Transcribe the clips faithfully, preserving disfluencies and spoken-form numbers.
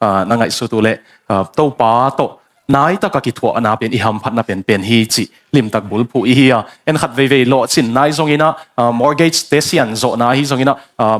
ah, na ngaihsut uh leh, ah, Topa tawh nai taka kithuahna pen i hamphatna penpen hi cih limtak bulphuh i hi a, en khat veivei lawhcin nai zongin ah, ah, mortgage te sian zawhna ahi zongin ah, ah,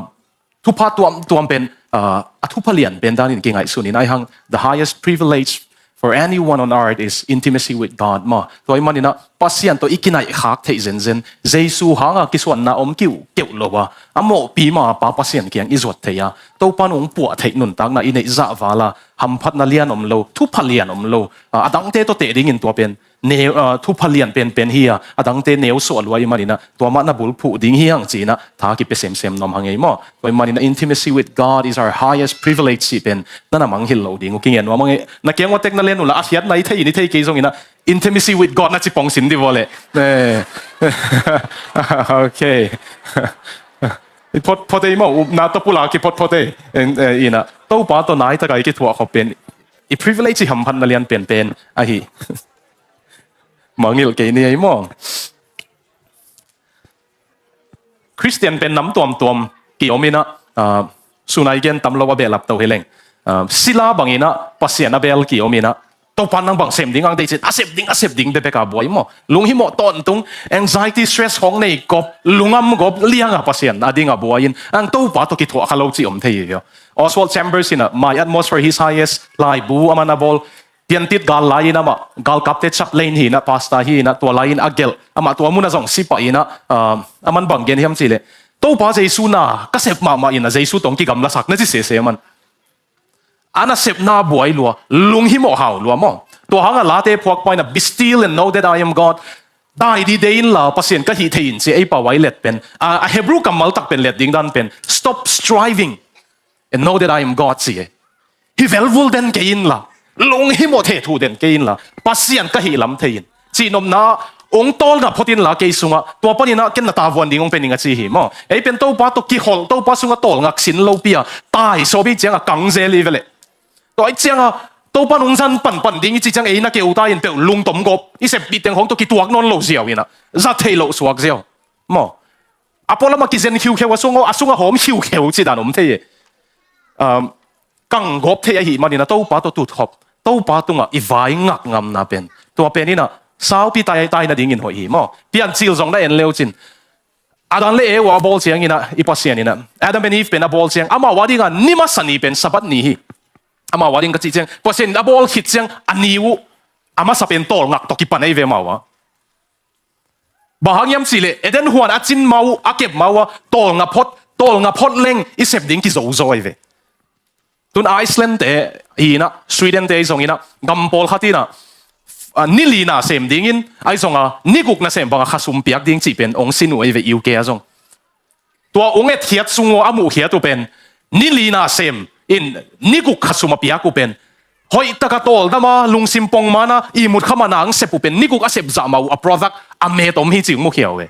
thupha tuamtuam pen, ah, a thupha lian pen danin kingaihsun in ahi hang, the highest privilege for anyone on earth is intimacy with God maw. Tua ahih manin ah Pasian tawh i kinaih khak theih zenzen, Jesu hanga kisuanna om kiuhkeuh lo a, a mawhpi ma Pa Pasian kiang i zuat theih a, Topa nung puah theih nuntakna i neih zah val a, hamphatna lian om lo, thupha lian om lo, ah, a dangte tawh teh dingin tua pen neu, ah, thupha lian penpen hi a, a dangte neu suah lua ahih manin ah tua mah na bulphuh ding hi hang ci-in ah tha kipia semsem nuam hang ei maw. Tua ahih manin ah intimacy with God is our highest privilege cih pen na na mangngilh lo ding uh kingen nuam hang ei. Na kiang ua tek na len uh la, a khiatna i thei in i thei kei zongin ah intimacy with God na ci pong sin di vua leh. Eh. Okay. I phot, phot ei maw, upna tawh pula kiphot phot ei. En, eh, in ah Topa tawh nai taka i kithuah khop pen i privilege, i hamphatna lian penpen ahi. Mangngilh kei ni ei maw. Khristian pen nam tuamtuam kiom in ah, ah, sun a i gen tam lo a behlap to hi leng, ah, sila bangin ah Pasian a bel kiom in ah, Topa nang bang sem ding ang deih cin, a sep ding, a sep ding bekbek a buai maw. Lunghimawh tawntung, anxiety, stress khawng nei kop, lungam kop, liang a Pasian a ding a buai in, ang Topa tawh kithuah kha lo cih om thei hi. Oswald Chambers in ah My Atmosphere, His Highest laibu a man a bawl, piantit gal lai-in amah galkapte chaplain hi-in ah, pastor hi-in ah, tua lai-in a gelh, amah tua munah zong si pah in ah, ah, a man bang gen hiam cih leh, Topa Jesu na ka sep mahmah in ah Jesu tawh hong kigamlasak na ci sese a man. A nasepna buai lua, lunghimawh hau lua maw. Tua hangah Late phuakpa in ah, "Be still and know that I am God." Dai dide inla Pasian ka hih thei in ci ei pau a i let pen, a, a Hebrew kammal tak pen let ding dan pen, "Stop striving and know that I am God," ci ei. Hi velvul den kei inla, lunghimawh thethu den kei inla, Pasian ka hih lam thei in, cihnopna ah hong tawlngap phot inla kei sungah, tua panin ah ken na tavuan ding hong pe ning a ci hi maw. Ei pen Topa tawh kiholh, Topa sungah tawlngak sin lopi a, tai sawp i ciangah kang zel i ve leh. Tua i ciangah Topa nung zan panpan ding i ci ciang ei na keu ta in peuh lungtom gawp, i sep dih teng khawng tawh kituak nawn lo ziau in ah, za thei loh suak ziau maw. A pualam a kizen khiukheu, a sung, a sungah hawm khiukheu ci dan om thei e. Um, kang gawp thei ahih manin ah Topa tawh tutkhop, Topa tungah i vai ngak ngamna pen, tua pen in ah saupi tai, tai nadingin hoih hi maw. Piancil zong na en leu cin, Adam le Eva a bawl ciangin ah, i Pasian in ah Adam and Eve pen a bawl ciang, amau a dingah ni masa ni pen Sabbath ni hi. Amau a ding ka cih ciang, Pasian in a bawl khit ciang a ni uh a masa pen tawlngak tawh kipan ahi ve amau a. Bang hang hiam cih leh Eden huan a cin ma uh, a kep ma uh a, tawlnga phot, tawlnga phot leng i sep ding kizozo ahi ve. Tun Iceland te hi in ah, Sweden te ahi zongin ah, gam pawlkhat in ah, ah, ni li na sem dingin, ahi zong a ni guk na sem bang a khasum piak ding cih pen hong sin uh ahi ve, U K a zong. Tua hong etkhiat sung uh a muhkhiat uh pen, ni li na sem in ni guk khasum a piak uh pen, hoih taka tawldam a, lungsim pongman a, ihmut kham a na hong sep uh pen, ni guk a sep zah ma uh a product a met om hi cih hong mukhia uh ve.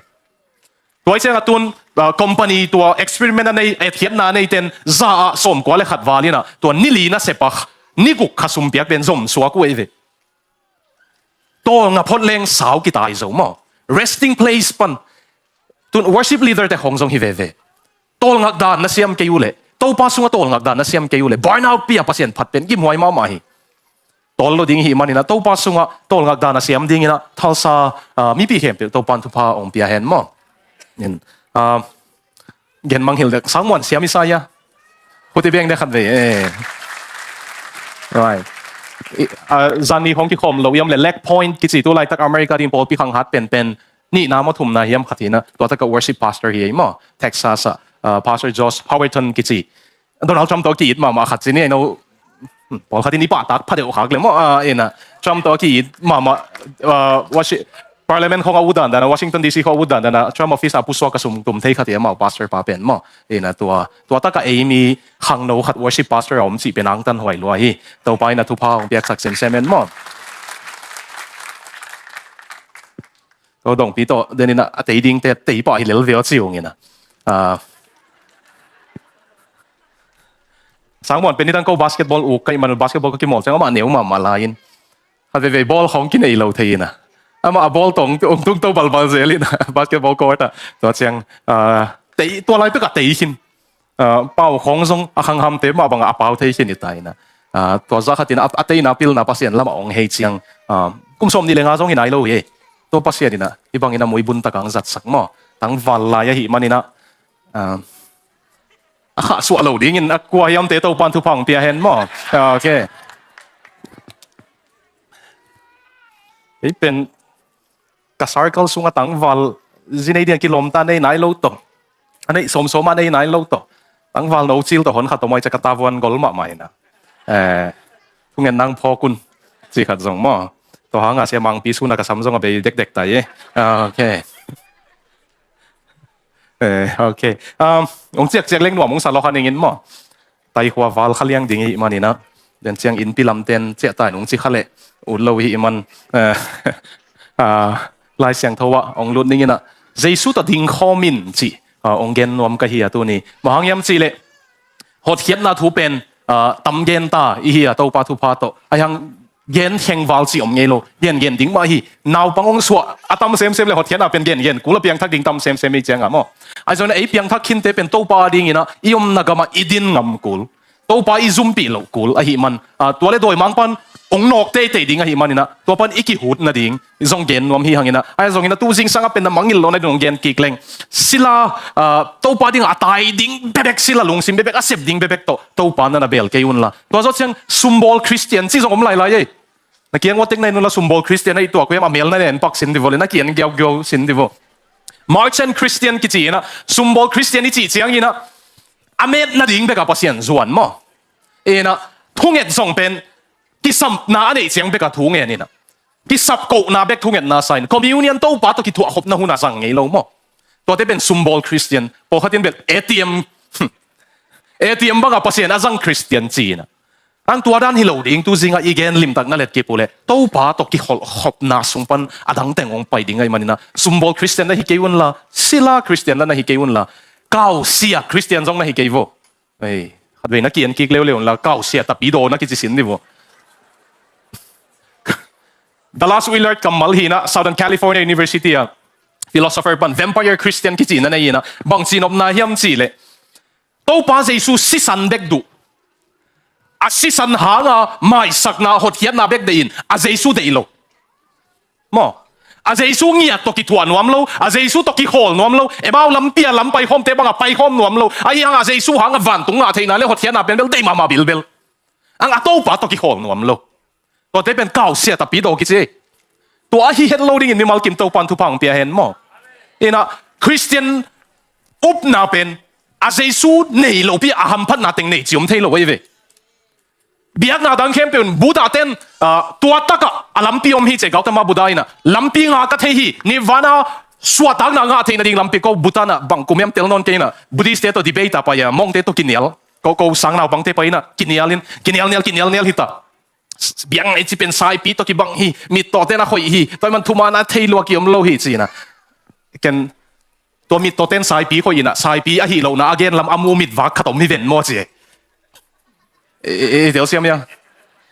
Tua hi ciangah tun, ah, company tua experiment a nei, etkhiatna a neiten za ah sawmkua le khat val in ah, tua ni li na sep a, ni guk khasum piak pen zom suak uh ahi ve. Tawlnga phot leng sau kitai zo maw. Resting place pan. Tun worship leader te khawng zong hi veve. Tawlngak dan na siam kei uh leh, Topa sungah tawlngak dan na siam kei uh leh, burnout pi a Pasian phat pen gimhuai mahmah hi. Tawl lo ding hi manin ah, Topa sungah tawlngak dan a siam dingin ah, Tulsa, ah, mipi khempeuh Topa in thupha hong pia hen maw. In, ah, gen manghilh dek, sangmuan siam i sa ia. Khuti beng dek khat vei, eh. Right. I, ah, zani hong kikhawm lo iam le Lakepointe kici tu laitak America ding pawlpi khang hat penpen, nihna maw thumna hiam khat hi in ah, tua taka worship pastor hi ei maw. Texas ah, ah, Pastor Josh Howerton kici. Donald Trump tawh ki-it mahmah khat ci ni, ei no, hmm, pawlkhat in i pahtak pha deuh khak le maw, ah, in ah, Trump tawh ki-it mahmah, ah, Washi-, Parliament khawng a ut dandan a, Washington D C khawng a ut dandan a, Trump office a pusuak a sum tum thei khat hi amau pastor pa pen maw. In ah tua, tua taka ei mi khangno khat worship pastor a om cih pen angtan huai lua hi. Topa in ah thupha hong piaksak semsem hen maw. Ko dongpi tawh, den in ah, a tei dingte, tei pah hi lel ve aw ci ung in ah. Ah. Sangmuan pen nidang ko basketball uk ka hih man, basketball ka kimawl ciang amah neu mahmah lai-in. A veivei ball khawng kinei lo thei in ah. Amah a ball tawh hong tung to balbal zel in ah, basketball court ah. Tua ciang, ah, tei, tua lai pek ah tei khin. Ah, pau khawng zong a khanghamte mah bangah a pau thei khin i ta in ah. Ah, tua zah khatin a, a teina pilna Pasian lamah hong hei ciang, ah, kum sawm nih le nga zong hi nai lo hi. Tua Pasian inah hih bangin a mui bun takah hong zatsak maw. Tangval lai ahih maninah, ah, a khahsuah lo dingin a kua hiamte Topan thupha hong pia hen maw. Ah, ok. Ei pen ka circle sungah tangval zi nei ding a kilawmta nei nai lo tawh, a neih sawmsawm a nei nai lo tawh, tangval no cil tawh hon khat tawh mai ciah ka tavuan gol mahmah inah, eh, thungen nang phawk un ci khat zong maw. Tua hangah sia mangpi suna ka sam zong a bei dekdek tai e. Ah, ok. Eh, ok. Um, hong ciakciak leng nuam hong sa lawk a ningin maw. Taikhua val kha liang ding ihih maninah, den ciang innpi lamten ciahta in hong ci kha leh ut lo ihih man, eh, ah, Lai Siangtho ah hong lut ninginah Jesu tawh dingkhawm in cih, ah, hong gen nuam ka hi a tuni. Bang hang hiam cihleh hotkhiatna thu pen, ah, tam gen ta ihi a Topa thupha tawh. Ahi hang gen khengval cih om ngei lo. Gengen ding mah hi. Naupang hong suah a tam semsem le hotkhiatna pen gengen kul a piangthak ding tam semsem hi ciangah maw. Ahi zongin ei piangthak khinte pen Topa dinginah i omna gamah i din ngam kul, Topa i zumpih loh kul ahih man, ah, tua le dawimangpan hong nawk teitei ding ahih maninah tua pan i kihut nading zong gen nuam hi hanginah. Ahi zongin a tu zingsangah pen na mangngilh loh nading hong gen kik leng, sila, ah, Topa dingah a tai ding bekbek, sila lungsim bekbek, a sep ding bekbek tawh Topa na na bel kei unla. Tua zawh ciang sumbawl Khristian cih zong om lailai ei. Na kiang ua tek na in unla sumbawl Khristian a i tuak uh hiam, a mel na nen pak sin divo le na kian giaugiau sin divo. Merchant Christian kici inah sumbawl Khristian i cih cianginah a met nading bekah Pasian zuan maw. Inah thunget zong pen kisapna a neih ciang bekah thu ngen inah, kisap kohna bek thungetna sa in, communion Topa tawh kithuahkhopna hunah zang ngei lo maw. Tuate pen sumbawl Khristian, pawlkhat in bel A T M, A T M bangah Pasian a zang Khristian ci inah. Ang tua dan hi lo ding, tu zingah i gen limtak na let kip uh leh Topa tawh kiholhkhopna sung pan a dangteng hong pai ding ahih maninah sumbawl Khristian na hi kei unla, sila Khristian la na hi kei unla, kausia Khristian zong na hi kei vo. Ei, khatvei na kian kik leuleu unla, kausia tapidaw na kici sin divo. Dallas Willard kammal hinah Southern California University ah philosopher pan vampire Christian kici na nei inah, bangci nopna hiam cihleh Topa Jesu sisan bek duh, a sisan hanga maisakna, hotkhiatna bek deihin a Jesu deih lo maw. A Jesu ngiat tawh kithuah nuam lo, a Jesu tawh kikhawl nuam lo, Emau lampi a lam paikhawmte bangah paikhawm nuam lo, ahi hanga Jesu hanga vantung ngah theihna le hotkhiatna pen bel deih mahmah bilbel. Ang a Topa tawh kikhawl nuam lo. Tuate pen kausia tapidaw kici. Tua ahi het lo dingin mimal kim Topan thupha hong pia hen maw. Inah Khristian upna pen a Jesu nei lopi a hamphatna teng nei ci om thei lo ahi ve. Biakna dang khempeuh in Buddha ten, ah, tua takah a lampi om hi ci e. Gautama Buddha inah lampi ngah ka thei hi, Nirvana suahtakna ngah theih nading lampi ko, Buddha inah bang kum hiam tel nawn kei inah Buddhist te tawh debate a pai a, monk te tawh kinial, ko ko sang naupangte pai inah kinial in, kinial nial kinial nial hita. Biang ei ci pen saipi tawh kibang hi, mittawten a khoih hi, tua man thuman a thei lua ki om lo hi ci inah. Ken tua mittawten saipi khoih inah saipi ahi lohna a gen lam a mu mitvak khat om hi ven maw ci e. E, e, e, telsiam ia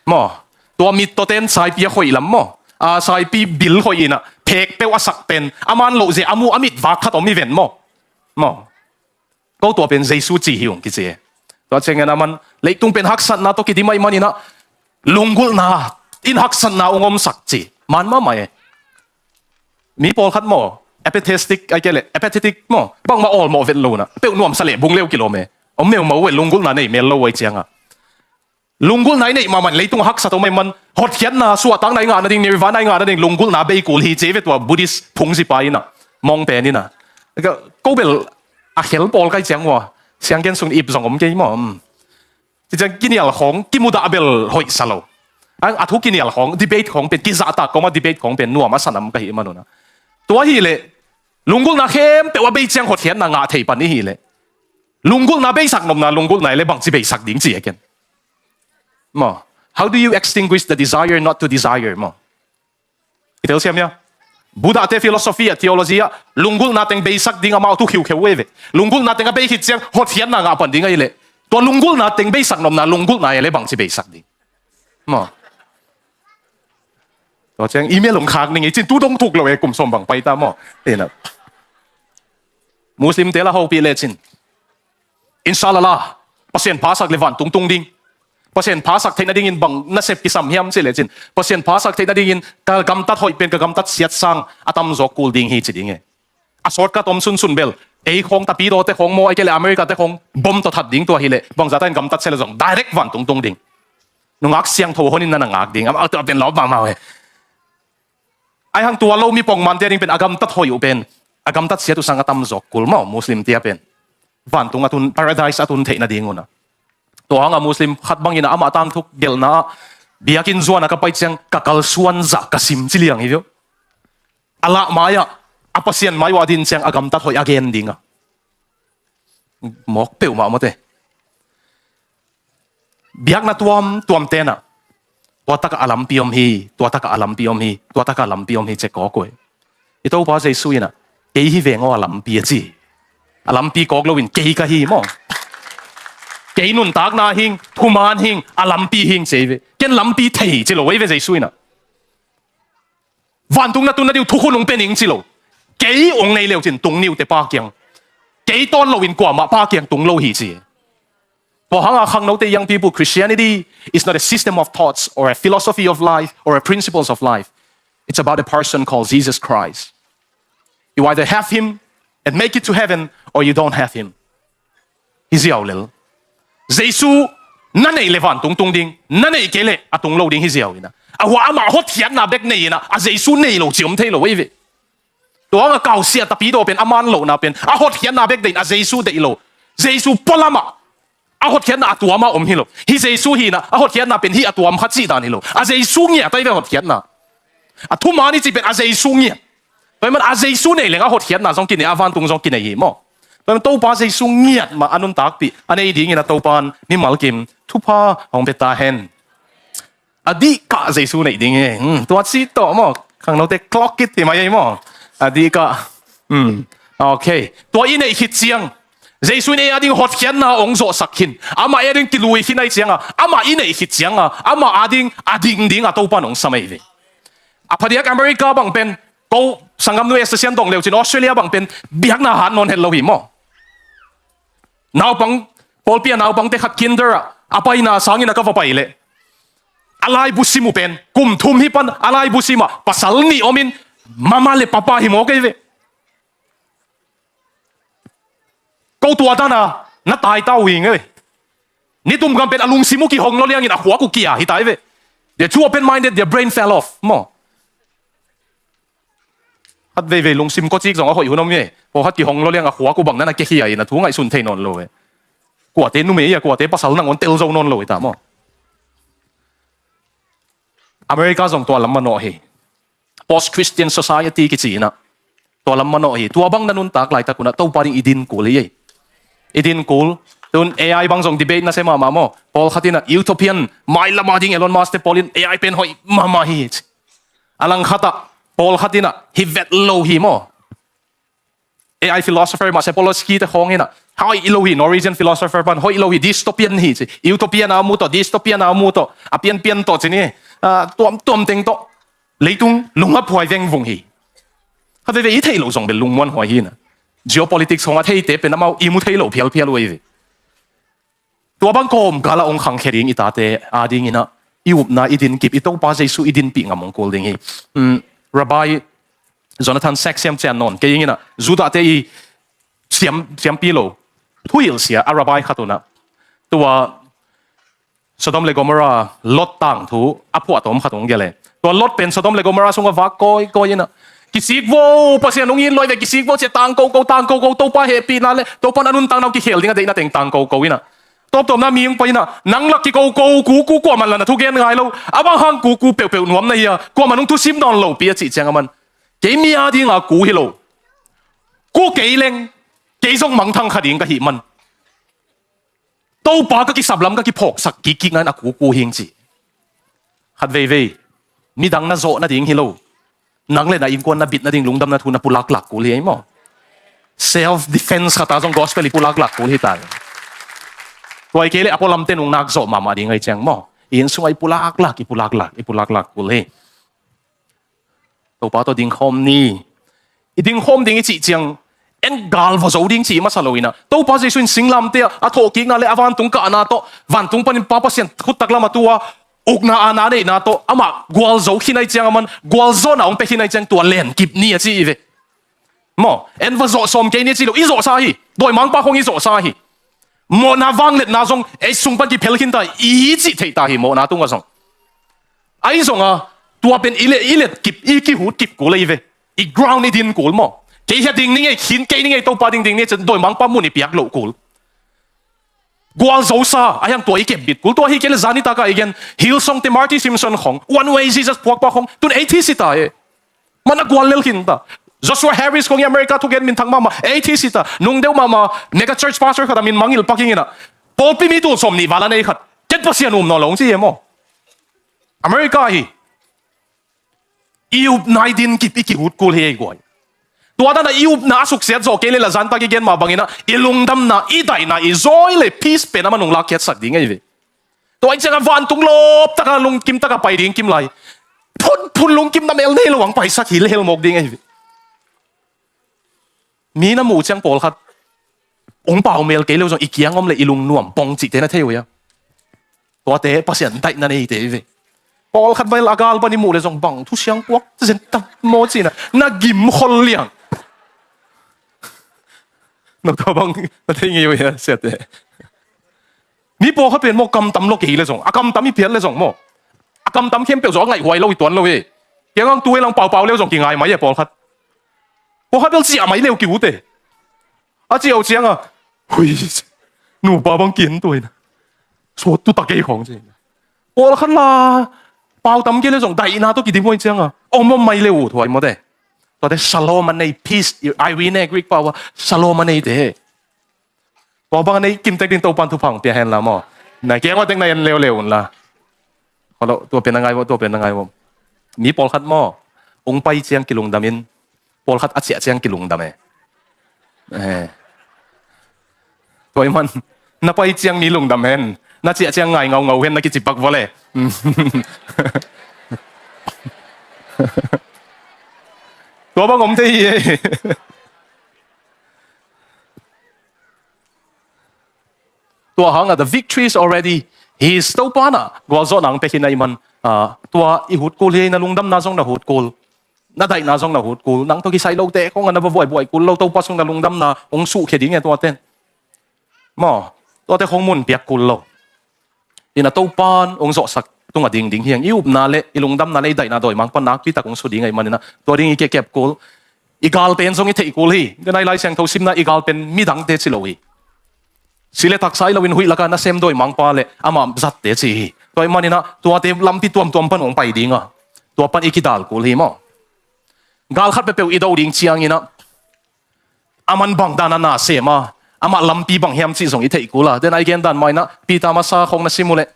maw. Tua mittawten saipi a khoih lam maw, a saipi bil khoih inah phek peuh a sak pen a man loh zia a mu a mitvak khat om hi ven maw. Maw. Ko tua pen Jesu ci hi ung kici e. Tua ciangin a man leitung pen haksatna tawh kidim ahih maninah lunggulhna in haksatna ung omsak ci man mahmah e. Mi pawlkhat maw, apathetic ai kei leh apathetic maw, bangmah awlmawh vet lo inah peuh nuamsa leh bung leu kilawm e. Om meuhmah uh e, lunggulhna nei mel lo uh ai ciangah. Lunggulhna i neih mahmah in leitung a haksa to mah i man, hotkhiatna, suahtakna i ngah nading, nirvana i ngah nading lunggulhna bei kul hi ci ve tua Buddhist phungzipa inah, monk pen inah. Ko bel a khel pawl kai ciang ua, sianggen sung ip zong om kei maw. Ci ciang kinial khawng kimudah bel hoihsa lo. A thu kinial khawng, debate khawng pen kizahtak kawmah debate khawng pen nuam a sanam ka hih manunah. Tua hileh lunggulhna khempeuh a bei ciang hotkhiatna ngah thei pan i hileh, lunggulhna beisak nopna, lunggulhna i le bangci beisak ding ci a ken. Maw, how do you extinguish the desire not to desire? Maw, i telsiam hia? Buddha te philosophy ah, theology ah, lunggulhna teng beisak ding amau thu khiukheu uh ei ve. Lunggulhna teng a bei khit ciang hotkhiatna ngah pan ding a i leh, tua lunggulhna teng beisak nopna, lunggulhna i le bangci beisak ding? Maw, tua ciang email hong khak ning i cin, tu dong thuk lo e, kum sawm bang pai ta maw. Muslim te la hopih le cin, Inshallah, Pasian phasak le vantung tung ding. Pasian phasak theih nadingin bang nasep kisam hiam cih lecin, Pasian phasak theih nadingin ka gamtat hoih pen ka gamtat siat sang a tamzawk kul ding hi ci ding e. A shortcut om sunsun bel, ei khawng Tapidawte khawng maw, ei kei le Americate khawng bom tawh that ding tua hileh, bangzah ta in gamtat sia le zong direct vantung tung ding. Nungak siangtho honin na na ngak ding, amah tua pen lawp mahmah e. Ai hang tua lo mi pongmante a ding pen a gamtat hoih uh pen a gamtat siat uh sang a tamzawk kul maw, Muslim tia pen. Vantung a tun, paradise a tun theih nading un a. Tua hang a Muslim khat bangin a amah tangthuk gelhna ah biakinn zuan a ka pai ciang ka kalsuan zah ka sim ci liang hi veu. A lah mai-ah a Pasian mai uh a din ciang a gamtat hoih a gen ding a. Mawk peuhmah mawte. Biakna tuamtuam tenah tua takah a lampi om hi, tua takah a lampi om hi, tua takah a lampi om hi ci kawk uh e. I Topa Jesu inah, kei hi veng aw a lampi a ci. A lampi kawk loin kei ka hi maw. Kei nuntakna hing, thuman hing, a lampi hing ci ei ve. Ken lampi thei ci lo ei ve Jesu inah. Vantung na tun nading uh thukhun hong pia ning ci lo. Kei hong nei leu cin tung ni uh te Pa kiang. Kei tawn loin kuamah Pa kiang tung lo hi ci. Tua hanga khangnote, young people, Christianity is not a system of thoughts or a philosophy of life or a principles of life. It's about a person called Jesus Christ. You either have him and make it to heaven, or you don't have him. Hi ziau lel. Jesu na neih le vantung tung ding, na neih kei le a tung lo ding hi ziau inah. A hua amah hotkhiatna bek nei inah a Jesu nei lo ci om thei lo ei ve. Tua hanga kausia Tapidaw pen a man lohna pen a hotkhiatna bek deih in a Jesu deih lo. Jesu pualamah a hotkhiatna a tuama om hi lo. Hi Jesu hinah a hotkhiatna pen hi a tuam kha cih dan hi lo. A Jesu ngiat ei ve hotkhiatna. A thuman i cih pen a Jesu ngiat. Tua hi man a Jesu nei leng a hotkhiatna zong kinei, a vantung zong kinei hi maw. Tua hi man Topa Jesu ngiat mah a nuntakpih a nei dingin a Topan mimal kim thupha hong pia ta hen. A dih kah Jesu neih ding hi. Hmm, tua ci tawh maw. Khangnote clock it hi mai ei maw. A dih kah. Hmm. Okay. Tua i neih khit ciang Jesu in ei a ding hotkhiatna hong zawhsak khin. Amah ei a ding kilui khin ai cianga amah i neih khit cianga amah a ding a ding dinga Topan hong sam ei ve. A phadiak America bang pen ko sanggam nu Esther sian dong leu cin Australia bang pen biakna hat nawn het lo hi maw. Naupang, pawlpi a naupangte khat kinder ah a paina sangin a ka va pai leh a laibu sim uh pen kum thum hi pan a laibu sim ah pasal nih omin mama le papa hi maw kei ve. Ko tua dana na taita uh hi ngei. Nitum gam pen a lungsim uh kihong lo liangin a khuak uh kia hi tai ve. They're too open-minded, their brain fell off maw. Khat veivei lungsim kawcik zong a hoih hun om hi e. Pawlkhat kihong lo liang a khuak uh bang nana kekhia in a thu ngaihsun thei nawn lo e. Kuate numei a kuate pasal nangawn tel zo nawn lo hi ta maw. America zong tua lam manawh hi. Post-Christian society kici inah tua lam manawh hi. Tua bang na nuntak laitak unah Topa ding i din kul hi ei. I din kul. Tun A I bang zong debate na se mahmah maw. Pawlkhat inah utopian, mailama ding Elon Musk te pawl in A I pen hoih mahmah hi ci. A langkhatah pawlkhat inah hi vet lo hi maw. A I philosopher mah Sapolsky te khawng inah hoih lo hi, Norwegian philosopher pan hoih lo hi, dystopian hi ci. Utopian a mu tawh, dystopian a mu tawh, a pianpian tawh ci ni. Ah, tuamtuam teng tawh leitung lungaphuai vengvung hi. Khat veivei i theih loh zong bel lungmuanhuai hi na. Geopolitics khawng a theite pen amau i mu thei lo phialphial uh ei ve. Tua bang kawmkal a hong khangkhia ding i tate a dinginah i upna i din kip, i Topa Jesu i dinpih ngam hong kul ding hi. Um, Rabbi Jonathan Sacks siam cian nawn kei inginah Judah te i siam, siampi lo thuhilh sia a rabbi khat unah tua Sodom le Gomorrah Lot tangthu a phuahtawm khat hong gelh e. Tua Lot pen Sodom le Gomorrah sungah vak kawikawi inah kisik vo, Pasian hong it luai ve, kisik vo cia tangkoko tangkoko, Topa hehpihna le Topa in a nuntakna uh kikhel ding a deihna teng tangkoko inah tawptawpna mi hong pai inah nang lak kikoko, kuku kuaman la na thugen ngai lo, a bang hang kuku peuhpeuh nuam na hi a, kuaman hong thusim nawn lopi a cih ciang a man kei mi a dinga ku hi lo. Ku kei leng kei zong mangthang kha ding ka hih man Topa ka kisap lam ka kiphawksak kikkik ngai in a kuku hing ci. Khat veivei midang na zawh nading hi lo, nang le na innkuan na bit nading lungdamna thu na pulaklak kul hi ei maw? Self defense khata zong gospel i pulaklak kul hi ta. Tua i kei le a pualamte nung nak zawh mahmah ding ei ciang maw? I inn sungah i pulaklak, i pulaklak, i pulaklak kul hi. Topa tawh dingkhawm ni. I dingkhawm ding i cih ciang En gal va zo ding cih masa lo inah, Topa Jesu in singlamteh ah a thawhkikna le a vantung kahna tawh, vantung panin Pa Pasian khuttak lam a tu a ukna aana neihna tawh amah gualzo khin ahih ciang, aman gualzawhna hong pia khin ahih ciang tua lenkip ni a ci hi ve. Maw, en va zawh sawm kei ni a ci lo, i zawhsa hi. Dawimangpa khong i zawhsa hi. Mawhna vangliatna zong ei sung pan kiphel khin ta, i cih theih ta hi, mawhna tungah zong. Ahi zonga tua pen i let, i let kip, i kihut kip kul ahi ve. I ground i din kul maw. Kei hia ding ni ngei, khin kei ni ngei, Topa ding ding ni, dawimangpa mun i piak loh kul. Gualzosa a hiang tua i kepbit kul. Tua hi kei le zan nitak ah i gen Hillsong te, Marty Simpson khong, One Way Jesus phuakpa khong, tun ei thi si ta e. Man a gual lel khin ta. Joshua Harris khong i America thugen minthang mahmah, ei thi si ta. Nungdeuh mahmah mega church pastor khat a min mangngilh pak ing inah, pawlpi mi tul sawm nih val a nei khat, ken Pasian um nawn lo hong ci hi maw. America hi. I upna i din kip, i kihut kul hi ei guai. Tua dana i upna a suksiat zawh kei le la zan tak i gen mah bang inah, i lungdamna, i daihna, i joy le peace pen a man hong lakkhiatsak ding ahi ve. Tua ahih ciangah vantung lawp taka lungkim taka pai ding kim lai. Phunphun lungkimna mel nei lo ang paisak hi le hel mawk ding ahi ve. Mi na muh ciang pawlkhat hong pau mel kei leu zong i kiang om le i lungnuam pong cihte na thei uh hia? Tuate Pasian daihna neite hi ve. Pawlkhat bel a gal pan i muh le zong bang thu siang puak zen tam maw cihna na gim khol liang. Na tua bang na thei ngei uh hia, siate? Mi pawlkhat pen maw, kamtam lo kei le zong, a kamtam i phiat le zong maw, a kamtam khempeuh zong a ngaihhuai lo i tuan lo hi. Kiang ang tu e lang paupau leu zong kingai mai e pawlkhat. Pawlkhat bel ciah mai leu ki-ut e. A ciah uh cianga, hui, nupa bang ki-en tuaina, suat tu ta kei khong ci. Pawlkhat la pau tam kei le zong daihna tawh kidim uh ahih cianga om om mai leu uh thuai mawte. Tuate shalom a nei, peace, eirene Greek pau a, shalom a neite. Tua bang a nei kimtek ding Topan thupha hong pia hen la maw. Na kiang ua tek na en leuleu un la. Khollo, tua pen a ngai vawm, tua pen a ngai vawm. Mi pawlkhat maw, hong pai ciang kilungdam in, pawlkhat a ciah ciang kilungdam e. Eh. Tua ahih man na pai ciang mi lungdam hen, na ciah ciang ngai ngaungau hen na kici pak vua le. Tua bang om thei hi e. Tua hangah the victory is already his. Topa in ah gualzawhna hong pia khin ahih man, ah, tua i hut kul hi. Na lungdamna zong na hut kul, na daihna zong na hut kul. Nang tawh kisai lote khong a na va buaibuai kul lo, Topa sung na lungdamna hong suhkhia ding e tuate. Maw, tuate khong mun piak kul lo. Inah Topan hong zawhsak tungah dingding hi hang. I upna le i lungdamna le i daihna dawimangpa nakpi tak hong su ding ahih manin ah, tua ding i kekep kul. I gal pen zong i theih kul hi. Denai Lai Siangtho simna i gal pen midangte ci lo hi. Si le taksa hi loin huih laka nasem dawimangpa le amah zatte ci hi. Tua ahih manin ah tuate lampi tuamtuam pan hong pai ding a, tua pan i kidal kul hi maw. Gal khat peuhpeuh i do ding ciangin ah, aman bang dan a na sem a, amah lampi bang hiam cih zong i theih kul a. Denai gen dan mah inah Peter masa khong na sim uh leh,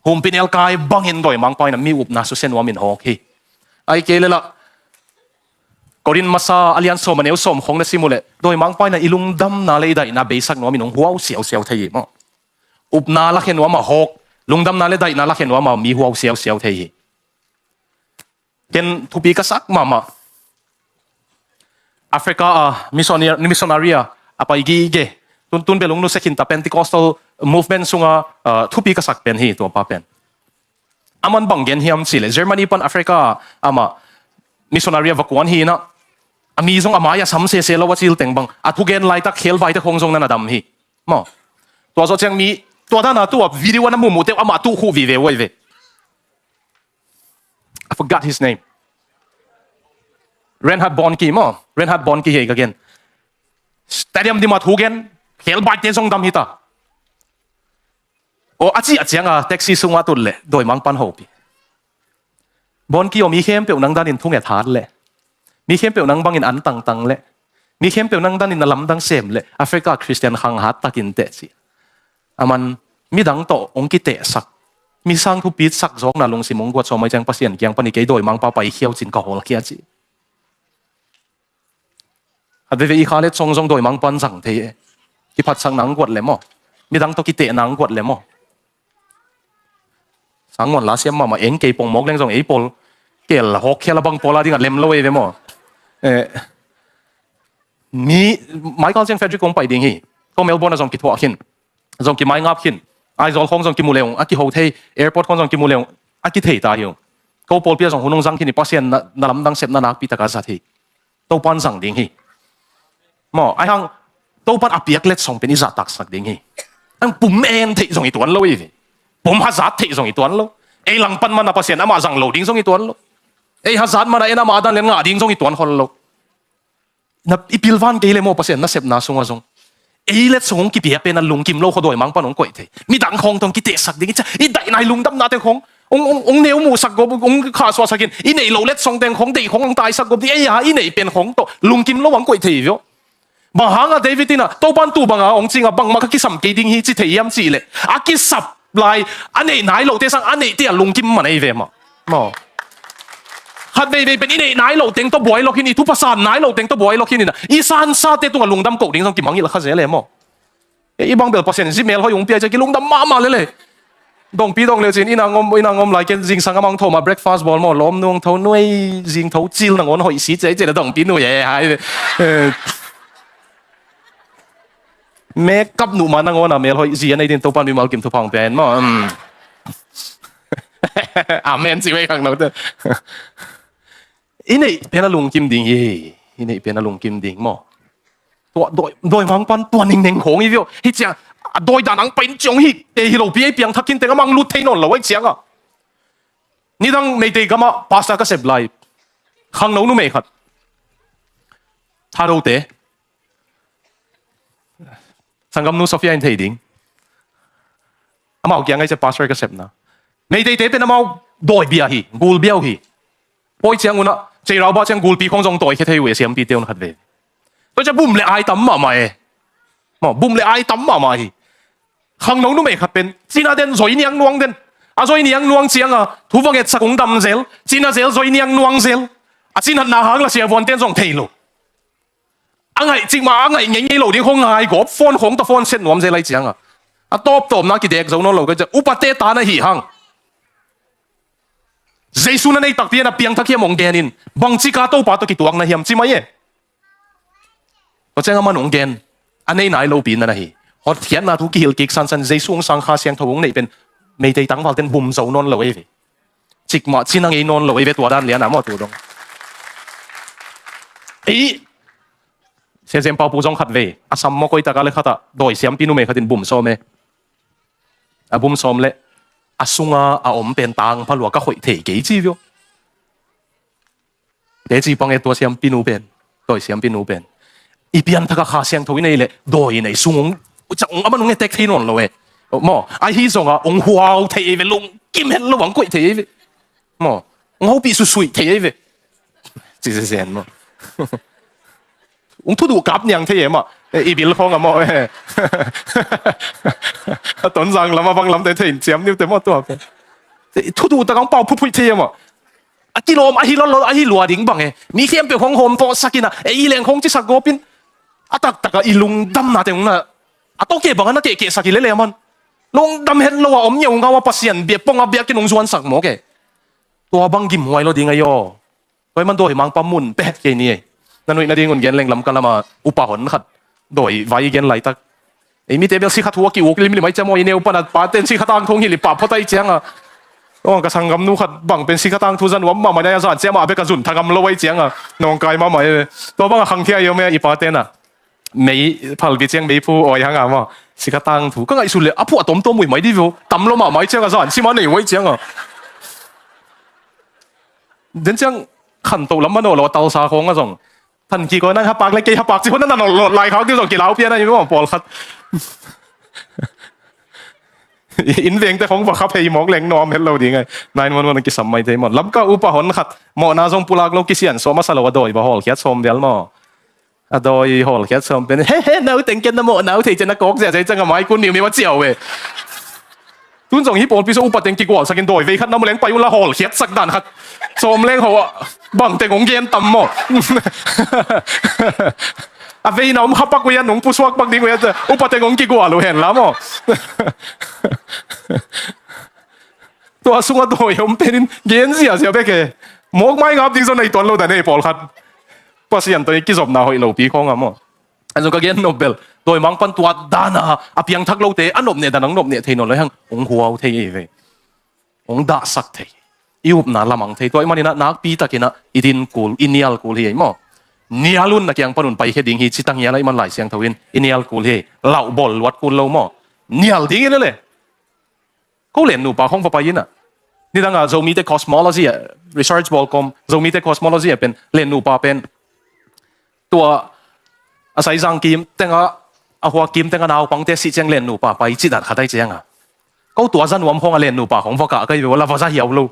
humpinelkai bangin dawimangpa inah mi upna susia nuamin hawk hi. Ahih kei le lah, Korin masa a lian sawm a neu sawm khong na sim uh leh, dawimangpa inah i lungdamna le i daihna beisak nuamin hong huau siausiau thei hi maw. Upna lakhia nuam a hawk, lungdamna le daihna lakhia nuam a mi huau siausiau thei hi. Ken thupi ka sak mahmah. Africa a missionary, missionary a, a pai gige. Tun, tun bel hong nusia khin ta, Pentecostal movement sunga, ah, thupi ka sak pen hi tua pa pen. Aman bang gen hiam cih leh, Germany pan Africa a amah missionary a va kuan hi inah, a mi zong a mai-ah sam sese lo a cil teng bang, a thugen laitak khelbaite khong zong na na dam hi. Maw. Tua zawh ciang mi, tua dana tua video a na muhmuhte uh amah tuh khuh vive uh ahi ve. I forgot his name. Reinhard Bonnke maw. Reinhard Bonnke hi ei ka gen. Stadium dim a thugen, khelbaite zong dam hi ta. Aw, a cih a cianga taxi sungah tut leh dawimangpan hopih. Bonnke aw, mi khempeuh nang danin thunget hat leh, mi khempeuh nang bangin an tangtang leh, mi khempeuh nang danin na lamdang sem leh, Africa Christian khang hat takin teh ci. Aman midang tawh hong kitehsak, mi sang thupitsak zawkna lungsim hong guat sawm ahih ciang Pasian kiang pan i kei dawimangpa pai khiau cin ka hawlkhia ci. Khat veve i kha le cong zong dawimangpan zang thei e. Kiphatsakna hong guat le maw, midang tawh kitehna hong guat le maw. Sangmuan la siam mahmah eng, kei pongmawk leng zong ei pawl kel hawkkhia la bang pawl a dingah lem lo ei ve maw. Eh, Mi, mai kal ciang Frederick kong pai ding hi. Ko Melbourne ah zong kithuah khin. Zong kimaingap khin. Aizawl khawng zong kimu le ung, a kiho thei. Airport khawng zong kimu le ung, a kithei ta hi ung. Ko pawlpi ah zong hun hong zang khin hi, Pasian na, na lamdang sepna nakpi taka zat hi. Topan zang ding hi. Maw, ahi hang, Topan a piak letsong pen i zahtaksak ding hi. Ang pum en theih zong i tuan lo hi ve. Pum hazat theih zong i tuan lo. Ei langpan mana Pasian amah zang lo ding zong i tuan lo. Ei hazat mana en amah a dan lian ngah ding zong i tuan khol lo. Na, i pilvan kei le maw Pasian nasepna sungah zong. Ei letsong hong kipia pen a lungkim lo khuadawi mang pan hong koih thei. Midang khawng tawh hong kitehsak ding i cia. I daih nai lungdamna teng khawng. Hong, hong, hong neu muhsak gawp, hong khahsuahsak in. I neih loh letsong teng khawng deih khawng hong taisak gawp ding. Ei a, i neih pen khawng tawh. Lungkim lo hong koih thei viau. Bang hanga David in a, Topan tu banga hong cing a bangmah ka kisam kei ding hi ci thei hiam cih leh. A kisap lai, a neih nai lohte sang, a neihte a lungkim man ei ve mah. Maw. Khat veivei pen i neih nai loh teng tawh buai lawk hin, i thupha san nai loh teng tawh buai lawk hin in a. I sansate tungah lungdam koh ding zong kimangngilh kha zel e maw. I bang bel Pasian zi mel hoih hong pia i cia kilungdam mahmah lel e. Dongpi dong le cin, inn ah ngom, inn ah ngom lai ken zingsang a mang thawh mah breakfast bawl maw, lawm nuang tho nuai, zing tho cil nangawn hoih si cia i cia le dongpi nuai e hai. Eh. Makeup nuh ma nangawn a mel hoih zi a nei din Topan mimal kim thupha hong pia hen maw. Um. Amen ci vei khang no te. I neih pen a lungkim ding hi. I neih pen a lungkim ding maw. Tua dawi, dawi mang pan tua ningneng khawng hi viau. Hi cia, a dawi dan ang pain ciong hi. Te hi lopi ei piangthak khin teng a mang lut thei nawn lo ai cianga. Nidang Meitei gamah pastor ka sep lai. Khangno numei khat. Thadote. Sanggamnu Sophia in thei ding. Amau kiang ai cia pastor ka sepna. Meiteite pen amau dawi bia hi, gul biau hi. Pawi ciang unah, ceirau bah ciang gulpi khawng zong tawi khia thei uh e siampite un khat ve. Tua cia bum le ai tam mahmah e. Maw, bum le ai tam mahmah hi. Khangno numei khat pen, cina den zoi niang nuang den. A zoi niang nuang cianga, thu va ngetsak ung dam zel, cina zel zoi niang nuang zel. A cinatna hang la siavuanten zong thei lo. A ngaih cikmah, a ngaih ngeingei lo ding khong ngai gawp, phone khong ta phone set nuam zel ai cianga. A tawptawpna kidek zo nawn lo ka cia, upate ta na hi hang. Jesu na nei takpi a na piangthak hiam hong gen in, bangci ka Topa tawh kituak na hiam ci mai e. Tua ciang a man hong gen, a nei nai lopi na na hi. Hotkhiatna thu kihilh kik sansan Jesu hong sang Kha Siangtho hong neih pen, Meitei tangvalten bum zo nawn lo ei ve. Cikmah cina ngei nawn lo ei ve tua dan liana maw tu dong. Ei, Sia Zem Pau Pu zong khat vei, a sam maw koitaka le khatah, dawi siampi numei khatin bum sawm e. A bum sawm le, a sunga a om pen tang phalua ka khoih thei kei ci vio. Teci pang e tua siampinu pen, tua siampinu pen. I pianthaka Kha Siangtho i nei le, dawi i nei sung ung, ucak ung aman ung e tek thei nawn lo e. Maw, ahi zonga ung huau thei ei ve, lungkim het lo ang koih thei ei ve. Maw, ung hopih susuih thei ei ve. Ci zen maw. Ung thuduh kap niang thei e mah. E, i bil khawng a maw e. A Tonzang lam a bang lamte thei in ciam niute maw tua pen. Thuduh tak ang pau phuphuih thei e mah. A kilawm ahi lawllaw ahi lua ding bang e. Mi khempeuh hong hawm tawh sakin a, e i leng hong cisak gawpin. A taktak a i lungdamna te hong na. A tawke bang a na kehkeh sak hi lele man. Lungdam het lo a om ngeungau a Pasian bia pong a biakin hong zuansak mawk e. Tua bang gimhuai lo ding a yaw. Tua i man dawi mangpa mun pehet kei ni e. Na nuih nading un gen leng Lamka lama upa hon khat. Dawi vai i gen laitak. Ei mite bel sikha thu a ki-uk limlim ai cia maw i neu pana paten sikha tangthu hong hilh i pah phot ai cianga. Ong ka sanggamnu khat bang pen sikha tangthu za nuam mahmah nai a zan cia mah bek a zun thagam lo ai cianga. Nawngkai mahmah e. Tua bang a khangkhia i om e i paten a. Mei phalbi ciang mei phu awi hanga maw. Sikha tangthu ka ngaihsut le a phuah tomtom ui mai di vio. Tam lo mahmah ai cianga zan sima nei uai cianga. Den ciang khantoh lam manaw lo a talsa khawng a zong. Thanki ko nang hapak le kei hapak ci hon na nanolh lawt lai khak ding zong kilau pian a i maw pawlkhat. Inn vengte khong va kha phei mawk leng nuam het lo ding ai. Nine one one kisam mai thei maw. Lamka upa hon khat. Mawhna zong pulak lo kisian sawm a sa lo a dawi va hawlkhiat sawm vial maw. A dawi hawlkhiat sawm pen. He he, nau teng ken na mawh nau thei cian a kawk zia zia ciang a mai kun miu miu a ciau ve. Tun zong hi pawlpi so upa teng kigualsakin dawi vei khat na mu leng pai un la hawlkhiatsak dan khat. Sawm leng ho a bang teng hong gen tam maw. A veina om khapak uia nung pusuak pak ding uia upa teng hong kigual uh hen la maw. Tua sunga dawi om penin gen ziazia bek e. Mawk mai ngap ding zaw nei tuan lo dan ei pawlkhat. Pasian tawh i kizopna hoih lopi khawng a maw. An zong ka gen nop bel, dawimangpa'n tua dan a, a piangthak lote a nopneh dan a hong nopneh thei nawn lo hi hang, hong huau thei ei ve. Hong dahsak thei. I upna lamang thei. Tua ahih manin ah nakpi takin ah i din kul, i nial kul hi ei maw. Nial un, na kiang pan un paikhia ding hi ci ta ngial a, ahih man Lai Siangtho in i nial kul hi ei. Lauhbawl luat kul lo maw. Nial ding hi lel e. Ko Len nupa khawng va pai in ah. Nidang a Zomite cosmology ah, research bawl kawm, Zomite cosmology ah pen Len nupa pen tua a saizang kim teng a, a hua kim teng a naupangte sih ciang Len nupa pai cih dan khat ahi ciang a. Ko tua za nuam khawng a Len nupa khawng va kah ka hi ve ua, la va za hiau lo.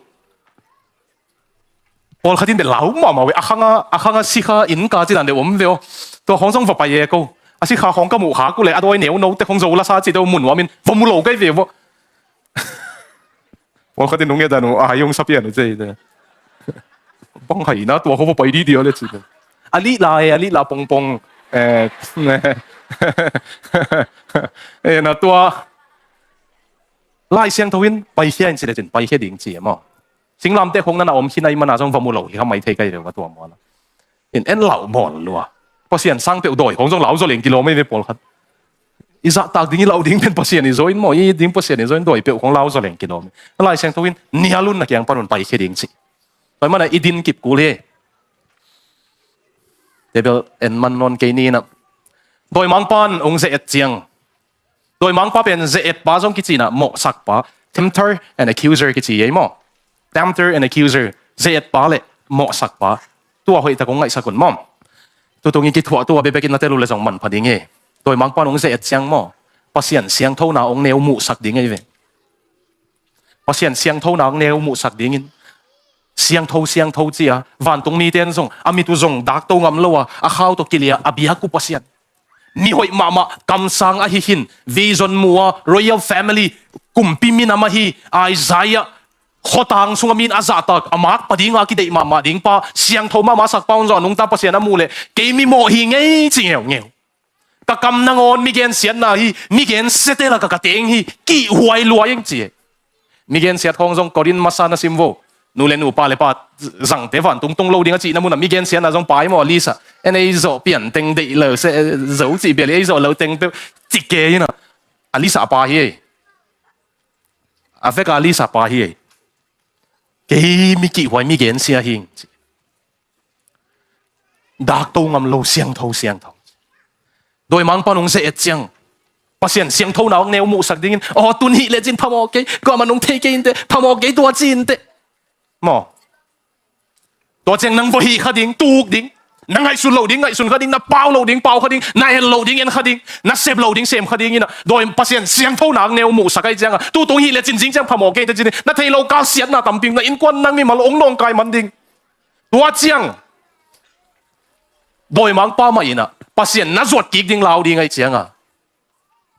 Pawlkhat in bel lau mahmah uh e, a khang a, a khang a sikha inn ka cih dan deuh om ve aw. Tua khawng zong va pai e ko. A sikha khawng ka muh khak uh leh a dawi neunote khawng zo la sa cih deuh mu nuam in va mu lo ka hi ve ua. Pawlkhat in nung e dan uh, a hai hong sa pian uh cei te. Bang hai na tua khawng va pai didi aw le cih te. A lih la e, a lih la pongpong. Eh, eh, na tua Lai Siangtho in paikhia in ci le cin paikhia ding ci e maw. Singlamteh khawng na na om khin ahih man a zong va mu lo hi kha mai thei ka hi ve ua tua mual a. In en lauhbawl lua. Pasian sang peuh dawi khawng zong lau zaw leng kilawm ei ve pawlkhat. I zahtak ding, i lauh ding pen Pasian i zaw in maw, i it ding Pasian i zaw in, dawi peuh khawng lau zaw leng kilawm ei. Lai Siangtho in nial un, na kiang pan un paikhia ding ci. Tua ahih man a i din kip kul hi. Te bel en man nawn kei ni in ah. Dawimangpa'n hong ze-et ciang, dawimangpa pen ze-etpa zong kici in ah, mawhsakpa, tempter and accuser kici ei maw. Tempter and accuser, ze-etpa le mawhsakpa. Tua hoihtak hong ngaihsak un maw. Tutung i kithuahtu a bekbek in na tel uh leh zong manpha ding hi. Dawimangpa'n hong ze-et ciang maw, Pasian siangthona hong neu muhsak ding ei ve. Pasian siangthona hong neu muhsak dingin, siangtho, siangtho ci a, vantung mite in zong a mit uh zong dakto ngam lo a, a khau tawh kilia a biak uh Pasian. Mi hoih mahmah, kamsang ahi khin, vision mu a, royal family, kumpi minam ahi Isaiah, khuatang sungah mi in a zahtak, a makpa ding a kideih mahmah ding pa, siangtho mahmah sakpa un zong a nungta Pasian a muh leh kei mimawh hi ngei ci ngeungeu. Ka kam nangawn mi gensiatna hi, mi gensiate lakah ka teng hi, kihhuai lua ing ci e. Mi gensiat khawng zong Korin masa na sim vo. Nu le nu, pa le pa, zangte vantung tong lo ding a cihna munah mi gensiatna zong pai maw, a list ah. En ei zawh pian teng deih lo se zo cih bel ei zawh lo teng peuh ci kei in ah. A list ah a pa hi ei. A vek a list ah a pa hi ei. Kei mi kihhuai, mi gensia hi ing ci. Dakto ngam lo, siangtho, siangtho. Dawimangpa'n hong ze-et ciang, Pasian siangthona hong neu muhsak dingin, aw, tun hih lecin phamawh kei, kuamah nong thei kei inteh, phamawh kei tua ci inteh. Maw. Tua ciang nang va hih kha ding, tuk ding. Na ngaihsun loh ding, ngaihsun kha ding, na pau loh ding, pau kha ding, na en loh ding, en kha ding, na sep loh ding, sem kha ding in ah. Dawi Pasian siangthona hong neu muhsak ahih ciang a, tutung hih lecin zing ciang phamawh kei inteh ci ding, na thei lo kal siatna tampi, na innkuan nang mimal hong nawngkai man ding. Tua ciang dawimangpa mah in ah Pasian na zuat kik ding lau ding ahih ciang a,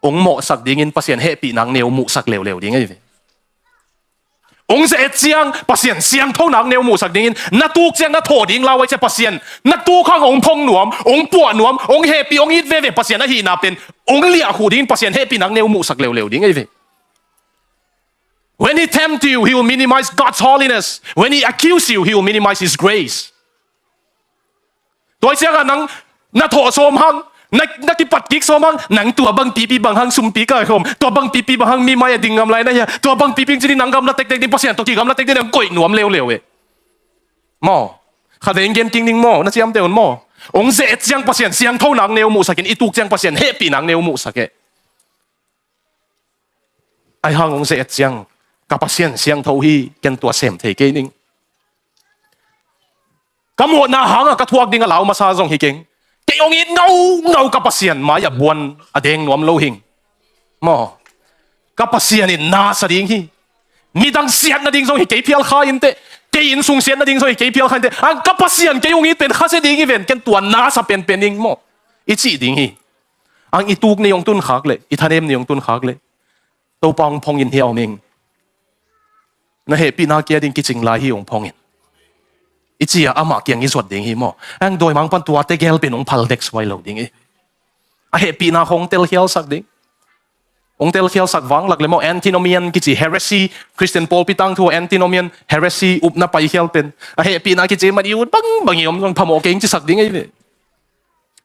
hong mawhsak dingin Pasian hehpihna hong neu muhsak leuleu ding ahi ve. Hong ze-et ciang Pasian siangthona hong neu muhsak dingin, na tuk ciang na thawh ding lau ahih ciang Pasian, na tuk hang hong phong nuam, hong puah nuam, hong hehpih, hong it veve Pasian ahihna pen hong liahkhuh dingin Pasian hehpihna hong neu muhsak leuleu ding ahi ve. When he tempt you, he will minimize God's holiness. When he accuse you, he will minimize his grace. Tua ciangah nang na thawh sawm hang, na, na kipat kik sawm hang, nang tua bang pipi bang hang sumpi kai khawm, tua bang pipi bang hang mi mai a ding ngam lai na hia, tua bang pipi ci ding, nang gamla tektek ding, Pasian tawh kigamla tektek ding, nang koih nuam leuleu e. Maw. Khatvei in gen kik ning maw, na ciamteh un maw. Hong ze-et ciang Pasian siangthona hong neu muhsak in, i tuk ciang Pasian hehpihna hong neu muhsak e. Ahi hang hong ze-et ciang, ka Pasian siangtho hi, ken tua sem thei kei ning. Ka mawhna hangah ka thuak ding a lau masa zong hi keng. Kei hong it ngaungau ka Pasian mai-ah buan a deng nuam lo hing. Maw. Ka Pasian in na sa ding hi. Midang siat nading zong hi kei phial kha inteh. Kei innsung siat nading zong hi kei phial kha inteh. Ang ka Pasian kei hong it pen khasia ding hi ven, ken tua na sa penpen ing maw. I cih ding hi. Ang i tuk ni hong tun khak leh, i thanem ni hong tun khak leh, Topa hong phong in hi a om ing. Na hehpihna kia ding kicing lai hi hong phong in. I ci a amah kiang i zuat ding hi maw. Ang dawimangpa'n tua tegel pen hong phal dek suai lo ding hi. A hehpihna hong telkhialsak ding. Hong telkhialsak vanglak le maw, antinomian kici heresy, Christian pawlpi tangthu antinomian heresy, upna paikhial pen. A hehpihna kici man i ut bangbang i om zong phamawh kei ing cisak ding ei ve.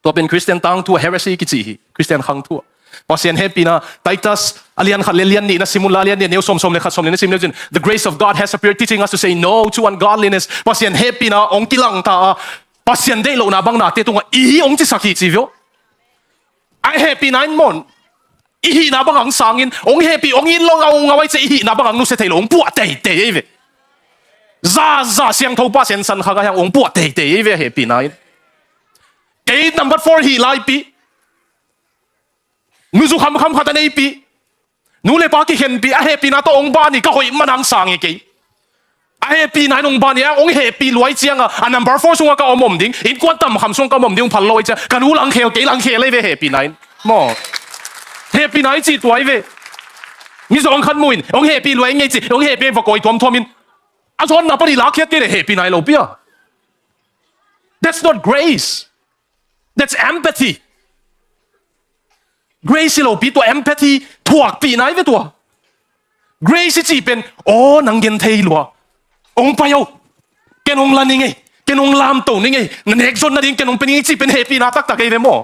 Tua pen Christian tangthu a heresy kici hi, Christian khangthu a. Pasian hehpihna, Titus a lian khat le lian nihna sim unla, a lian nih neu sawmsawm le khat sawm le na sim leu cin, "The grace of God has appeared, teaching us to say no to ungodliness." Pasian hehpihna hong kilangta a, Pasian deih lohna bang nate tungah i hi hong cisak hi ci vio. A hehpihna in maw, i hihna bang hong sangin, hong hehpih, hong it lo ngaungau ai cia i hihna bang hong nusia thei lo, hong puah teitei ei ve. Zaza siangtho pa sensan khang a hiang hong puah teitei ei ve a hehpihna in. Kei number four hih laipi. Nu zu khamkham khat a neipi. Nu le pa kikhenpi, a hehpihna tawh hong ban hi, ka hoih man hong sang hi kei. A hehpihna in hong ban hi a, hong hehpih luai cianga, a number four sungah ka om om ding, innkuan tamkham sungah ka om om ding, hong phal lo ai cia, ka nu langkhel, kei langkhel ei ve hehpihna in. Maw. Hehpihna i cih tua ei ve. Mi zawng khat muin, hong hehpih luai ngei ci, hong hehpih va kawi tuamtuamin. A zawnna pan i lakkhiat kei le hehpihna i lopi a. That's not grace. That's empathy. Grace i lopi tua empathy thuakpihna i ve tua. Grace i cih pen, aw, nang gen thei lua. Hong pai o. Ken hong la ning ei. Ken hong lamto ning ei. Na nek zon nading ken hong pe ning ei cih pen hehpihna taktak ei ve maw.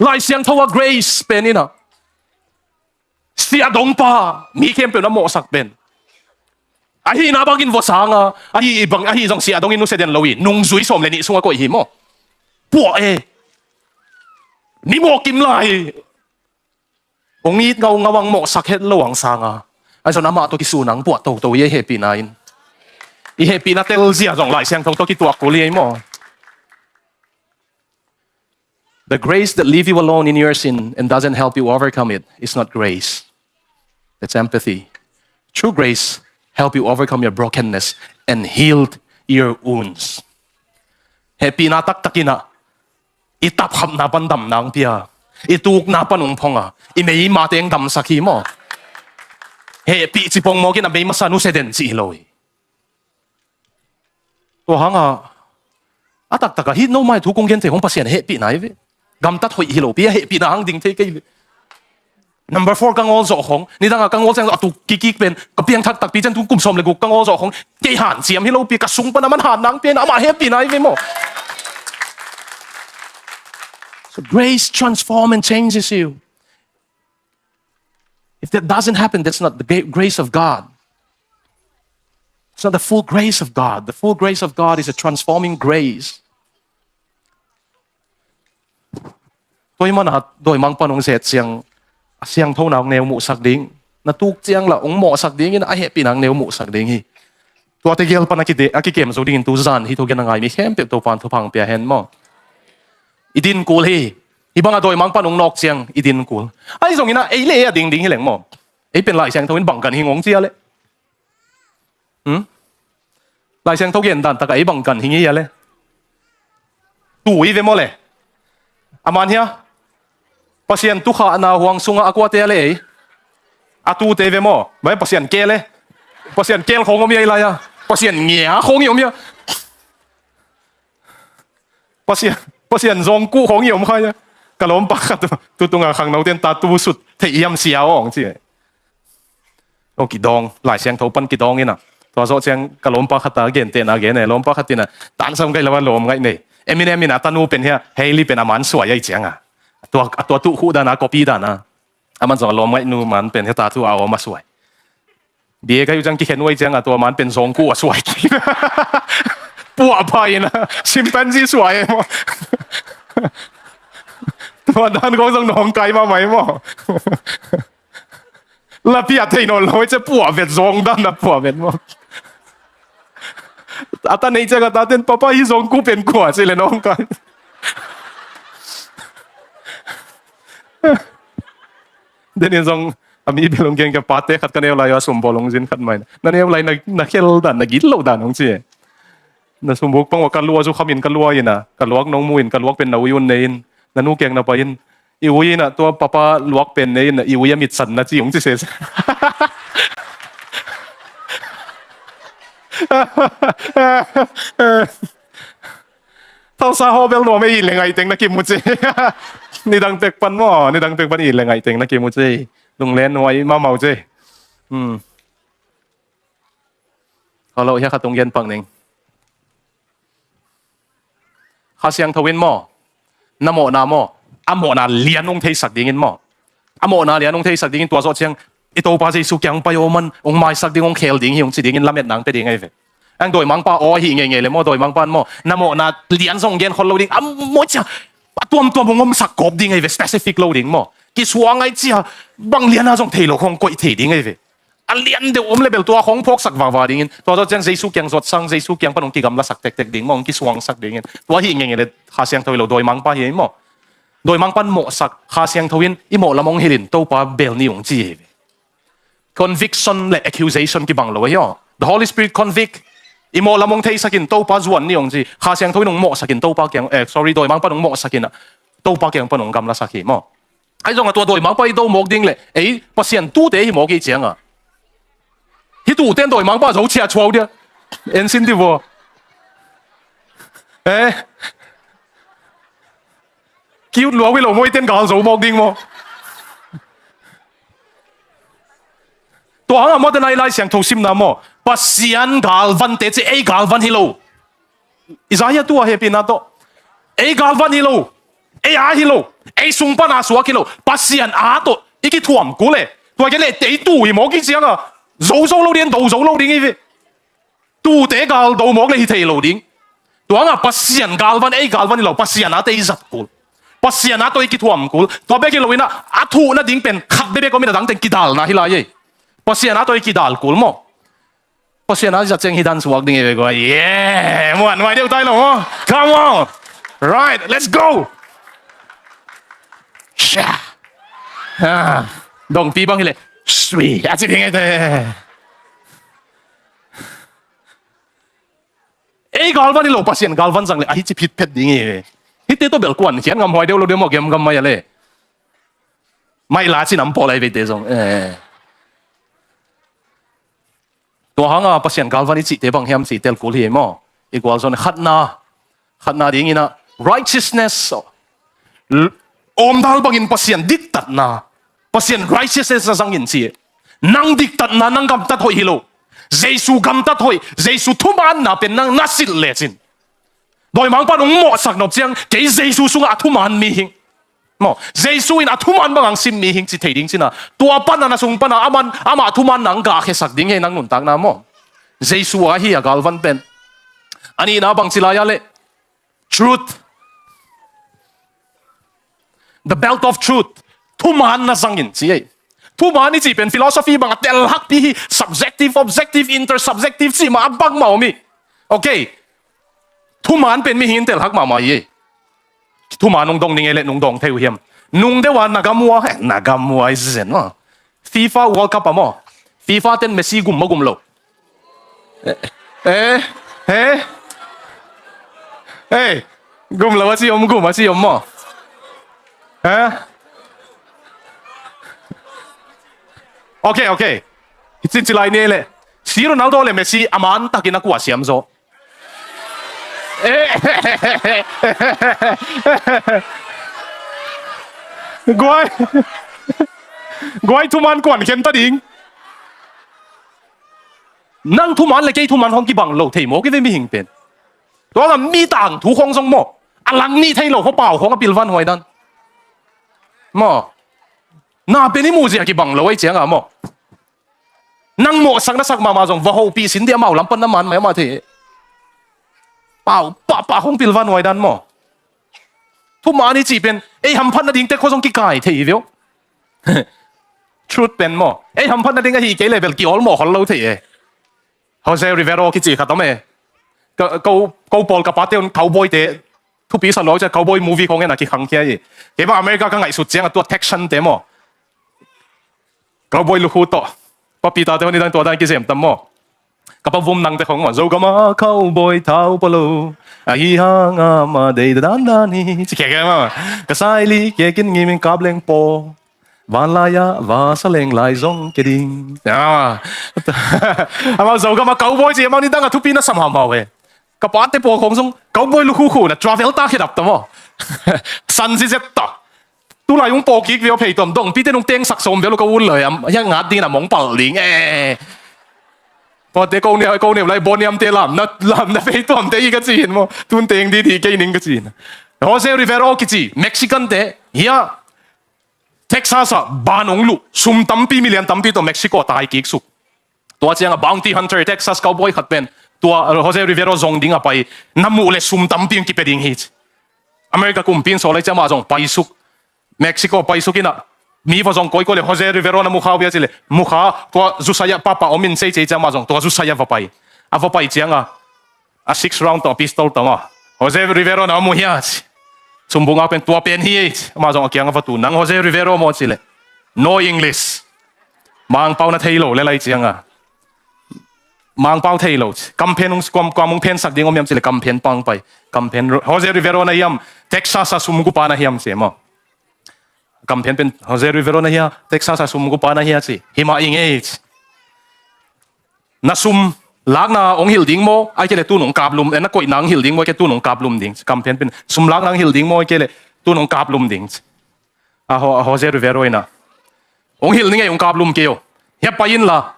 Lai Siangtho a grace pen ina. Siahdongpa, mi khempeuh na mawhsak pen. Ahihna bangin vua sanga, ahi bang, ahi zong siahdongin nusia den lo hi, nungzui sawm le nih sungah koih hi maw. Puah e. Ni mawh kim lai. Hong it ngaungau ang mawhsak het lo ang sanga. Ahi zong amah tawh kisun ang puah toto hi ei hehpihna in. I hehpihna telzia zong Lai Siangtho tawh kituak kul hi ei maw. The grace that leave you alone in your sin and doesn't help you overcome it is not grace. That's empathy. True grace help you overcome your brokenness and healed your wounds. Hehpihna taktak ina, i tapkhapna pan damna hong pia, i tukna pan hong phonga, i meima teng damsak hi maw. Hehpih ci pongmawk ina mei masa nusia den ci hi lo hi. Tua hanga a taktaka hih no mai thu kong gen thei hong Pasian hehpihna hi ve. Gamtat hoih hi lopi a hehpihna hang ding thei kei ve. Number four ka ngawl zawh khong, nidanga ka ngawl ciang a tuk kikik pen ka piangthak takpi ciang tu kum sawm le guk ka ngawl zawh khong, kei hanciam hi lopi ka sung pan a man han nang pen amah hehpihna hi ve maw. So grace transform and changes you. If that doesn't happen, that's not the gra- grace of God. It's not the full grace of God. The full grace of God is a transforming grace. Tua hi mana dawimangpa nong zet ciang a siangthona hong neu muhsak ding, na tuk ciang lah hong mawhsak dingin a hehpihna hong neu muhsak ding hi. Tuate gel pan a kide- a kikem zo dingin tu zan hih thu gen a ngai mi khempeuh Topan thupha hong pia hen maw. I din kul hi. Hih banga dawimangpa nong nawk ciang i din kul. Ahi zongin a ei le ei a dingding hi leng maw. Ei pen Lai Siangtho in bang ganhing hong ci a le. Hmm? Lai Siangtho gen dan taka ei bang ganhing hi a le. Tu hi ve maw le. A man hia. Pasian tukhahna huang sunga a kuate a le ei. A tute ve maw. Mai Pasian kel e. Pasian kel khong om hi a i lai a. Pasian ngia khong hi om hi a. Pasian, Pasian zawngkuh khong hi om khai a. Ka lawmpa khat tu, tu tunga khangnote in tattoo sut theih hiam sia aw hong ci. Aw kidawng, Lai Siangtho pan kidawng ina. Tua zawh ciang ka lawmpa khat a gentehna gen e, lawmpa khat ina tansam kai lama lawm ngaih nei. Eminem ina tanu pen hia, Hailey pen a man suai ahi cianga. A tua, a tua tuh khuh dana, copy dana. A man zong a lawm ngaihnu man pen hia tattoo a om a suai. Bia kai uh ciang kikhen uh ahi cianga tua man pen zawngkuh a suai. Puah pha ina, chimpanzee suai e maw. Tua dan kong zong nawngkai mahmah e maw. Lapi a thei nawn lo cia puah vet zawng dan a puah vet maw. A ta neih ciang a taten papa hi zawngkuh pen kua ci le nawngkai. Denin zong a mi bel hong gen ka pate khat ka neu lai a sumbawl hong zin khat mai. Na neu lai na, na khel dan, na gitloh dan hong ci. Na sumbuk pang uh ka lua zu khamin ka lua ina, ka luak nong mu in, ka luak pen na ui un nei in, na nu keng na pai in, i ui ina tua papa luak pen nei ina, i ui a mitsan na ci hong ci sese. Thausa hawbel nuam ei le ngaiteng na kimu ci. Nidang pek pan maw, nidang pek pan i le ngaih teng na kimu cei. Lunglen huai mamau cei. Hmm. Kha lo hia kha tung gen pak ning. Kha Siangtho in maw, na mawhna maw, a mawhna lian hong theisak dingin maw, a mawhna lian hong theisak dingin tua zawh ciang i Topa Jesu kiang pai aw man, hong maisak ding, hong khel ding hi, hong ci dingin lamet nang pe ding ahi ve. Ang dawimangpa aw ahi ngeingei le maw, dawimangpa in maw, na mawhna lian zong gen khol lo ding, a maw cia a tuamtuam hong omsak kawp ding ahi ve, specific lo ding maw. Kisuang ai cia bang liana zong thei lo khong koih thei ding ahi ve. A lian deuh om le bel tua khong phawksak vava dingin tua zawh ciang Jesu kiang zuat sang, Jesu kiang pan hong kigamlasak tektek ding maw, hong kisuangsak dingin. Tua hi ngenge le Kha Siangtho hi lo, dawimangpa hi ei maw. Dawimangpa in mawhsak, Kha Siangtho in i mawh lam hong hilhin Topa bel ni hong ci hi ve. Conviction le accusation kibang lo ahi aw. The Holy Spirit convict, i mawh lam hong theisakin Topa zuan ni hong ci. Kha Siangtho in hong mawhsakin Topa kiang, eh, sorry, dawimangpa in hong mawhsakin ah Topa kiang pan hong gamlasak hi maw. Ahi zongah tua dawimangpa i do mawk ding le ei Pasian tuute hi mawk i cianga, hih tuuten dawimangpa zo ciah cuau dia. En sin ti vua. Eh. Kiut luau hi lo maw, iten gal zo mawk ding maw. Tua hangah maw, tena i Lai Siangtho simna maw, Pasian galvante ci, ei galvan hi lo. Isaiah tua hehpihna tawh ei galvan hi lo, ei a hi lo, ei sung pana suak hi lo, Pasian a tawh i kithuam kul e. Tua kei le tei tu hi mawk i cianga zo zo lo ding, do zo lo ding hi ve. Tuute gal do mawk le hi thei lo ding. Tua hangah Pasian galvan, ei galvan hi lo, Pasian a tei zat kul, Pasian a tawh i kithuam kul. Tua bek hi lo inah a thuhna ding pen khat bekbek om inah dangteng kidalna hi lai ei. Pasian a tawh i kidal kul maw. Pasian a zat ciang hi dan suak ding hi ve kua. Yeah! Muan mai deuh tai lo maw. Come on. Right, let's go. Sha. Ah, dongpi bang hi le sui a ci ding hi te. Ei galvan hi lo, Pasian galvan zang le ahi ci phitphet ding hi. Hihte tawh bel kuan khian ngam huai deuh lo deuh maw, gemgam mai a le. Mai la ci nam pawl ahi veite zong. Eh. Tua hanga Pasian galvan i cihte bang hiam cih tel kul hi maw. I gualzawhna khatna, khatna dinginah righteousness, l-, awmdal bangin Pasian diktatna, Pasian righteousness na zangin ci. Nang diktatna, nang gamtat hoih hi lo. Jesu gamtat hoih, Jesu thumaanna pen nang na silh lecin, dawimangpa in hong mawhsak nop ciang kei Jesu sungah a thumaan mi hing. Maw, Jesu in a thumaan bang hong sim mi hing ci thei ding cina. Tua pana na sung pana aman, amah thumaan nang gahkhiasak ding hi nang nuntakna maw. Jesu ahi a galvan pen. A nihna bang ci lai-a le truth. The belt of truth. Thumaan na zangin ci ei. Thumaan i cih pen philosophy bang a tel hakpi hi, subjective, objective, intersubjective cih mah a bang mah om hi. Okay. Thumaan pen mihing in tel hak mahmah hi ei. Thumaan nung dong ning ei le nung dong thei uh hiam? Nung deuh a na gam uh a, eh, na gam uh a i zen maw. FIFA World Cup a maw. FIFA ten Messi gum maw gum lo. Eh, eh, eh. Eh, gum lo a ci om, gum a ci om maw. Eh? Okay, okay. Cin ci lai ni le. Si Ronaldo le Messi a man takin a kua siam zaw. Eh. Guai. Guai thuman kuan khen ta ding. Nang thuman le kei thuman hong kibang lo thei maw, kei ve mihing pen. Tua la mi tangthu khong zong maw. A lang nih thei lo kho pau khong a pilvan huai dan. Maw. Na pen i muh zia kibang lo ei cianga maw. Nang mawhsak na sak mahmah zong va hopih sin dih amau lam pan na man mai amah thei. Pau, pah, pah hong pilvan huai dan maw. Thuman i cih pen, ei hamphat nading tek kho zong kikai thei hi veu. Truth pen maw. Ei hamphat nading ahi kei level ki-awlmawh khol lo thei e. Jose Rivero kici khat om e. Ka, ko, ko pawl ka pate un cowboy te thupi sa lo cia cowboy movie khong en a kikhangkhia hi. Keima America ka ngaihsut cianga tua Texan te maw. Cowboy lukhu tawh. Papita te honi dang tua dang kizem tam maw. Ka pa vum nang te khong maw. Zogama cowboy thau palo. Ahi hanga ma dei dan dan hi. Ci keke maw. Ka saili kekin ngiming kap leng paw. Vanlai-ah vasa leng lai zong ke ding. Ah. Amau Zogama cowboy ci amau ni dang a thupi na sam hamau he. Ka pate pawl khong zong cowboy lukhu khu na travel ta khedap ta maw. San zizet ta. Tulai hong pawkik veu phei tuam dong pite nung tengsak sawm veu lo ka un lo hiam, hiang ngat dingin a mong pal ding e. Pawte ko neu ko neu lai boniamte lamna lamna phei tuamte i ka ci in maw, tun teng di di kei ning ka ci in. Jose Rivero kici Mexican te hia, Texas ah ban hong luh, sum tampi million tampi tawh Mexico tai kik suk. Tua ciangah bounty hunter Texas cowboy khat pen tua Jose Rivero zong ding a pai, na muh le sum tampi hong kipia ding hi ci. America kumpi in sawl lai ciang amah zong paisuk, Mexico paisuk inah, mi va zong koikoi le Jose Rivero na mukha uh hia ci le, mukha, tua zusai ah papa om in sei cei ciang amah zong tua zusai ah va pai. A va pai ciangah a six round tawh a pistol tawh maw, Jose Rivero na om uh hia ci. Sumbung a pen tua pen hi ei ci. Amah zong a kiang a va tu, nang Jose Rivero maw ci le, no English, Mangpau na thei lo le lai ciangah, Mangpau thei lo ci. Kamphen hong kuam kuam hong phensak ding om hiam ci le kamphen pang pai. Kamphen Jose Rivero na hiam, Texas a sumgupa na hiam ci maw. Kamphen pen Jose Rivero na hia, Texas a sumgupa na hia ci. Hi mah ing ei ci. Na sum lakna hong hilh ding maw, ai kei le tun hong kaplum, eh, na koihna hong hilh ding maw, ai kei tun hong kaplum ding. Kamphen pen sum lakna hong hilh ding maw, ai kei le tun hong kaplum ding. A Ho-, a Jose Rivero inah, hong hilh ning ei, hong kaplum kei o. Hia pai inla,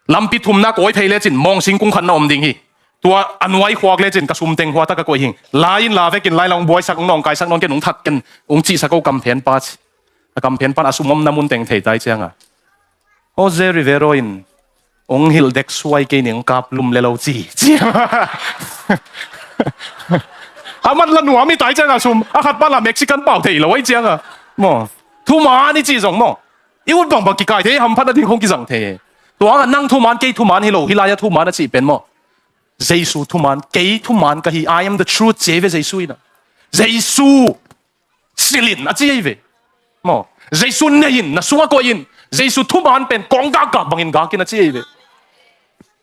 lampi thumna kawi phei lecin mawngsing kung khat na om ding hi. Tua a nuai khuak lecin ka sum teng hua tak a koih hing. Lai inla vekin lai la hong buaisak, hong nawngkaisak nawn ken, hong that ken, hong cihsak o kamphen pa ci. A kamphen pan a sum omna mun teng thei tai ciangah Jose Rivero in hong hilh dek suai kei ning, hong kaplum le lo ci ci. A man la nuam i tai ciangah sum a khat pan la Mexican pau thei lo ai ciangah maw. Thuman i ci zong maw, i ut bangbang kikai thei, hamphatna ding hong kizang thei. Tua hangah nang thuman, kei thuman hi lo, hi lai-ah thuman a cih pen maw, Jesu thuman, kei thuman ka hi, I am the truth ci ei ve Jesu inah. Jesu silh in a ci ei ve maw. Jesu nei in, na sungah koih in. Jesu thuman pen kawng gakgak bangin gak in a ci ei ve.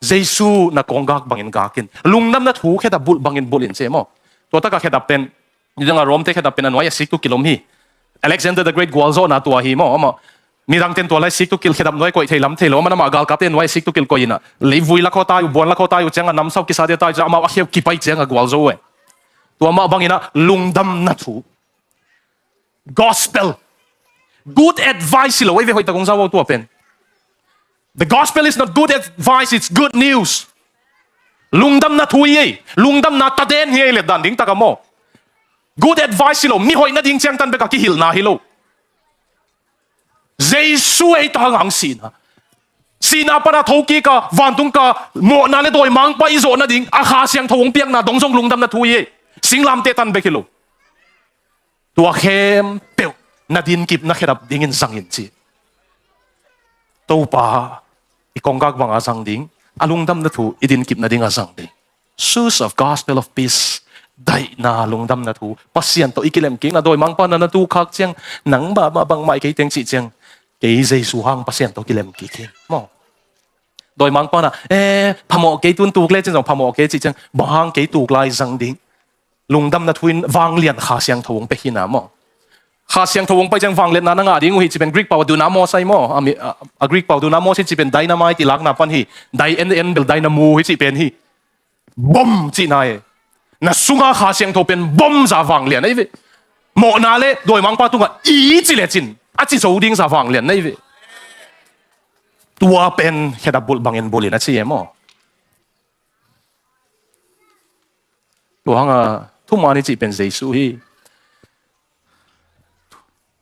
Jesu na kawng gak bangin gak in. Lungdamna thu khedap bulh bangin bulh in ci ei maw. Tua takah khedap pen, nidangah Rome te khedap pen a nuai a siktuk kilh om hi. Alexander the Great gualzawhna tua hi maw. Amah, midangten tua lai siktuk kilh khedap nuai koih thei lam thei lo, amah amah galkapte nuai siktuk kilh koih inah, leivui lakhaw tai uh, buan lakhaw tai uh ciangah namsau kisate tai uh ciangah amau a kheu kipai ciangah gualzo uh e. Tua mah banginah lungdamna thu, gospel, good advice hi lo ei ve, hoihtak hong zau o tua pen. The gospel is not good advice, it's good news. Lungdamna thu hi ei. Lungdamna taden hi ei, letdan ding takah maw. Good advice hi lo, mi hoihna ding ciangtan bek a kihilhna hi lo. Jesu ei ta hang sihna, sihna pana thokik a vantung ka mawhna le dawimangpa i zawh nading a Kha Siangtho hong piakna dong zong lungdamna thu hi ei. Singlamteh tan bek hi lo. Tua khempeuh na dinkipna khedap dingin zang in ci. Topa i kawng gak banga zang ding, a lungdamna thu i dinkip nadinga zang ding. Source of gospel of peace. Daihna, lungdamna thu, Pasian tawh i kilem kikna, dawimangpa na na tu khak ciang, nang mahmah bangmah i kei teng cih ciang, kei Jesu hang Pasian tawh kilem kik hi maw. Dawimangpa na, eh, phamawh kei, tun tuk lecin zong phamawh kei cih ciang, bang hang kei tuk lai zang ding. Lungdamna thu in vanglian Kha Siangtho hong pia hi na maw. Kha Siangtho hong pai ciang vangliatna na ngah ding uh hi cih pen Greek pau a dunamos ahi maw. A mi-, a, a Greek pau dunamos hi cih pen dynamite i lakna pan hi. Dy-, en, en bel dynamo hi cih pen hi. Bom cihna e. Na sunga Kha Siangtho pen bom za vanglian ahi ve. Mawhna le dawimangpa tungah i ci lecin a ci zo ding za vanglian na hi ve. Tua pen khedap bulh bangin bulh in a ci e maw. Tua hanga thuman i cih pen Jesu hi.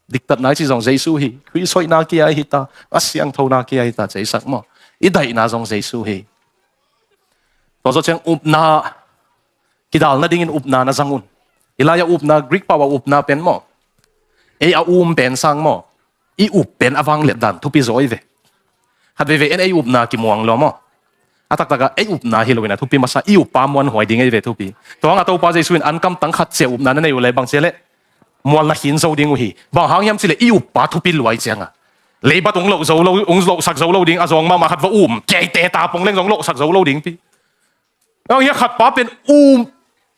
Diktatna i cih zong Jesu hi. Khrist hoihna kia hi ta, a siangthona kia hi ta, ceisak maw. I daihna zong Jesu hi. Tua zawh ciang upna, kidal nadingin upna na zang un. I lai-ah upna, Greek pau a upna pen maw, ei a um pen sang maw, i up pen a vangliat dan thupi zaw i ve. Khat veivei en ei upna kimuang lua maw. A taktakah ei upna hi loin a thupi masa, i uppa muanhuai ding ei ve thupi. Tua hangah Topa Jesu in ankam tang khat cia upna na nei uh le bang cia leh mual na khin zo ding uh hi. Bang hang hiam cileh i uppa thupi luai cianga leibat ung loh zo lo, ung lohsak zo lo ding, a zawng mahmah khat va um keite ta pong leng zong lohsak zo lo ding pi. Ang hia khat pa pen um,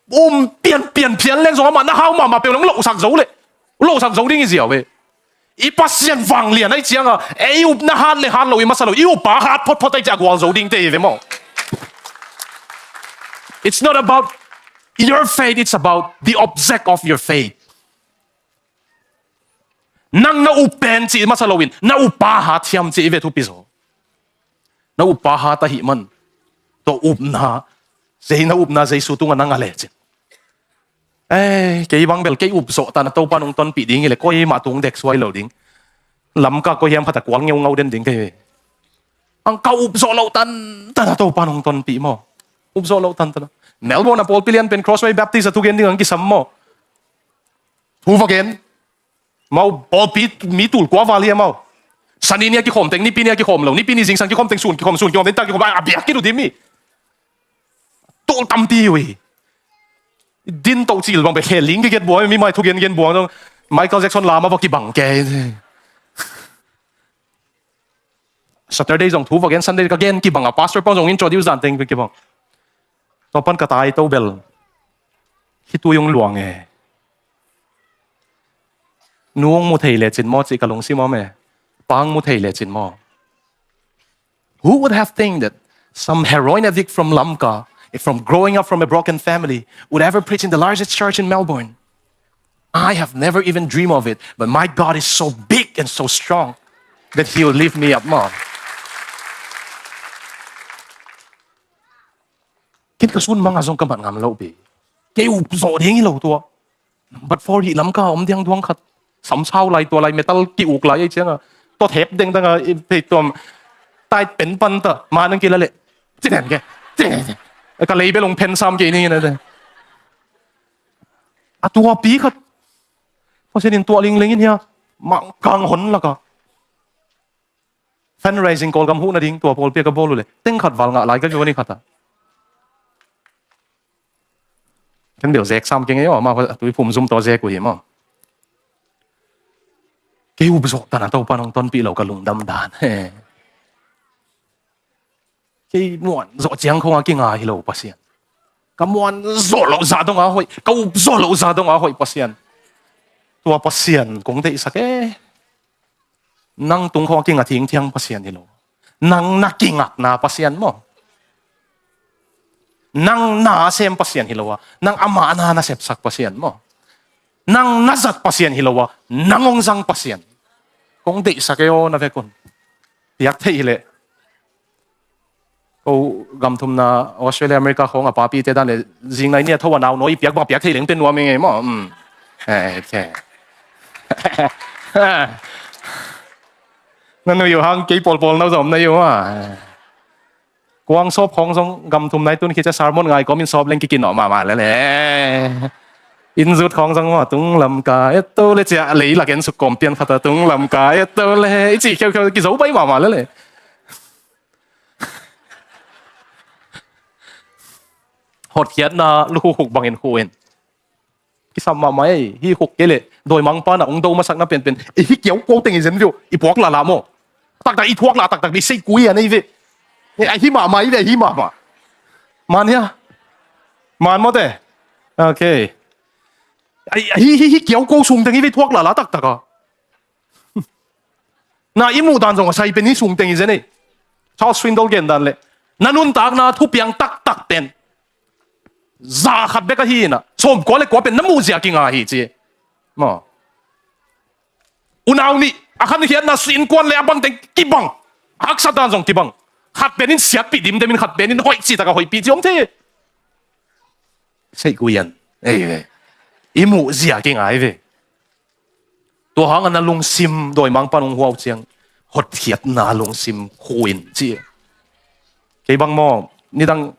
um pian pian phian leng zong amah na hau mahmah peuh leng lohsak zo leh, lohsak zo ding i ziau ve. I Pasian vanglian ahi cianga ei upna hat le hat lo i masa lo, i uppa hat photphot ahi ciah gual zo dingte i ve maw. It's not about your faith, it's about the object of your faith. Nang na up pen cih masa loin, na uppa hat hiam cih i ve thupi zaw. Na uppa hat ahih man, tua upna, zei na upna Jesu tungah na ngah lecin. Ei, kei bang bel kei upzawh tan a Topa nong tonpih ding hi leh, koi mah tung dek suai lo ding. Lamka koi hiam khat a kual ngeungau den ding kei ve. Ang ka upzawh loh tan tan a Topa nong tonpih maw. Upzawh loh tan tan a. Melbourne a pawlpi lian pen Crossway Baptist a thugen ding ang kisam maw. Thu va gen. Mau, pawlpi mi tul kua val hi a mau. Sani ni a kikhawm teng, nipi ni a kikhawm lo, nipi ni zingsang kikhawm teng, sun kikhawm, sun kikhawm teng, tak kikhawm, a biak kilu dim hi. Tul tampi uh hi. Din toh cil bang bek khe ling kiget buang, mi mai thugen gen buang dong. Michael Jackson lam a va kibang kei. Saturday zong thu va gen, Sunday ka gen kibang a, pastor pang zong introduce dan teng kibang. Tua pan ka tai to bel. Hi tu yung luang e. Nu hong mu thei lecin maw, cih ka lungsim om e. Pa hong mu thei lecin maw. Who would have think that some heroin addict from Lamka, from growing up from a broken family, would ever preach in the largest church in Melbourne? I have never even dreamed of it, but my God is so big and so strong that He will lift me up, maw. Ken ka sun manga zong ka mat ngam lo pi. Kei upzawh ding hi lo tua. But for hi Lamka om diang duang khat. Samsau lai tua lai metal ki-uk lai ei cianga. Tua thep dengdang a i thei tuam. Tait pen pan ta. Ma nang kila le. Ci den ke. Ci den ke. Ka lei bel ong phen sam kei ni na te. A tua pi khat. Pasian in tua lingling in hia. Mangkang hon laka. Fundraising Kawlgam huh nading tua pawlpi a ka bawl uh le. Teng khat val ngah lai ka kiu ni khat a. Ken bel zek sam keng ei aw, ma a tui phum zum tawh zek uh hi maw. Kei upzawh tan a Topa nong tonpih lo ka lungdam dan. Kei muan zawh ciang khong a kinga hi lo Pasian. Ka muan zawh loh zah dong a hoih, ka upzawh loh zah dong a hoih Pasian. Tua Pasian kong deihsak e. Nang tung khong a kinga thingthiang Pasian hi lo. Nang na kingatna Pasian maw. Nang na a sem Pasian hi lo a. Nang amah na na sepsak Pasian maw. Nang na zat Pasian hi lo a. Nang hong zang Pasian. Kong deihsak e aw na vekun. Piak theih hi leh. Ko gam thumna Australia, America khong a papite dan le zingnai ni a tho a nau nawi piak bang piak thei leng pen nuam ing ei maw. Um. Eh, okay. Na nui uh hang kei pawlpawl nau zom na uh a. Kuang sawp khong zong gam thumnai tun khi cia sermon ngai kawmin sawp leng kikin awh mahmah lele. Inn zut khong zong maw tung lam ka et to le cia lei lak en suk kawm pian khata tung lam ka et to le i ci kheukheu kizo bai mahmah lele. Hotkhiatna lukhuk bangin khu in. Kisam mahmah ei, hi khuk kei leh dawimangpa na ong do masakna penpen. I hi kiau ko teng i zen viu, i puak lala maw. Taktak i thuak la taktak di sei kui a nei ve. A hi mahmah i ve, a hi mahmah. Man hia? Man maw te? Okay. Hi, hi, hi kiau ko sung teng i ve thuak lala taktak a. Na i muh dan zong a sai pen hi sung teng i zen ei. Charles Swindoll gen dan le na nuntakna thupiang taktak pen za khat bek ahi na sawm kua le kua pen na muh zia kinga hi ci. Maw. Unau nih a khan khiatna innkuan le a bang teng kibang. Haksa dan zong kibang. Khat pen in siatpih dimdem in khat pen in hoih citak a hoihpih ci om thei. Seih kuian. Ei ve. I muh zia kinga hi ve. Tua hangah na lungsim dawimangpa nung huau ciang hotkhiatna lungsim khuin ci. Kei bang maw nidang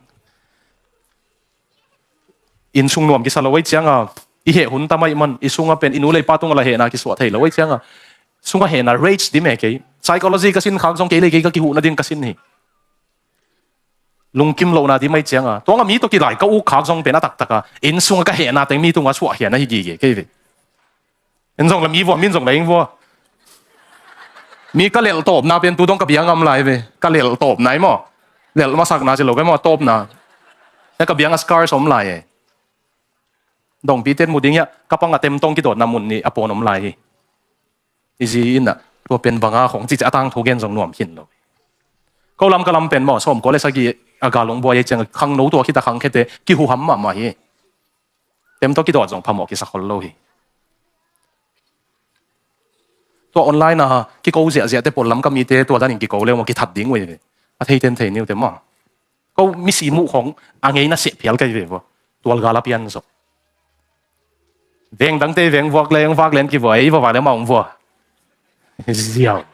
inn sung nuam kisa lo ei cianga i heh hun tamai man i sunga pen i nu leipa tungah la hehna kisuah thei lo ei cianga sunga hehna rage dim e kei. Psychology ka sin khak zong kei lei kei ka kihuhna ding ka sin hi. Lungkim lohna dim ei cianga tuanga mi tawh kilai ka uk khak zong pen a taktaka inn sunga ka hehna teng mi tunga suahkhian ahi gige kei ve. En zong la mi vua, min zong la ing vua. Mi ka lelh tawpna pen tu dong ka biang am lai ve. Ka lelh tawpna i maw. Lelh masakna ci lo ka i maw tawpna. Na ka biang a scars om lai e. Dongpi ten mu ding ia ka pang a temtong kidawtna mun ni a pawn om lai hi. I zi in a tua pen banga khong cici a tang thu gen zong nuam khin lo. Ko lam ka lam pen maw sawm kua le sagih a galung buai ei ciang khangno tua khita khangkhete kihuham mahmah hi. Tem tawh kidawt zong phamawh kisa khol lo hi. Tua online a kiko ziahziah te, pualam ka mite tua danin kiko le maw, kithat ding uh ei ve. A theiten thei ni uh teh maw. Ko misi muh khong a ngeina seh phial ka hi ve vua. Tual gal a pian zo. Veng dangte veng vuak leng vak len kivua, ei va va le maw hong vua. Ziau.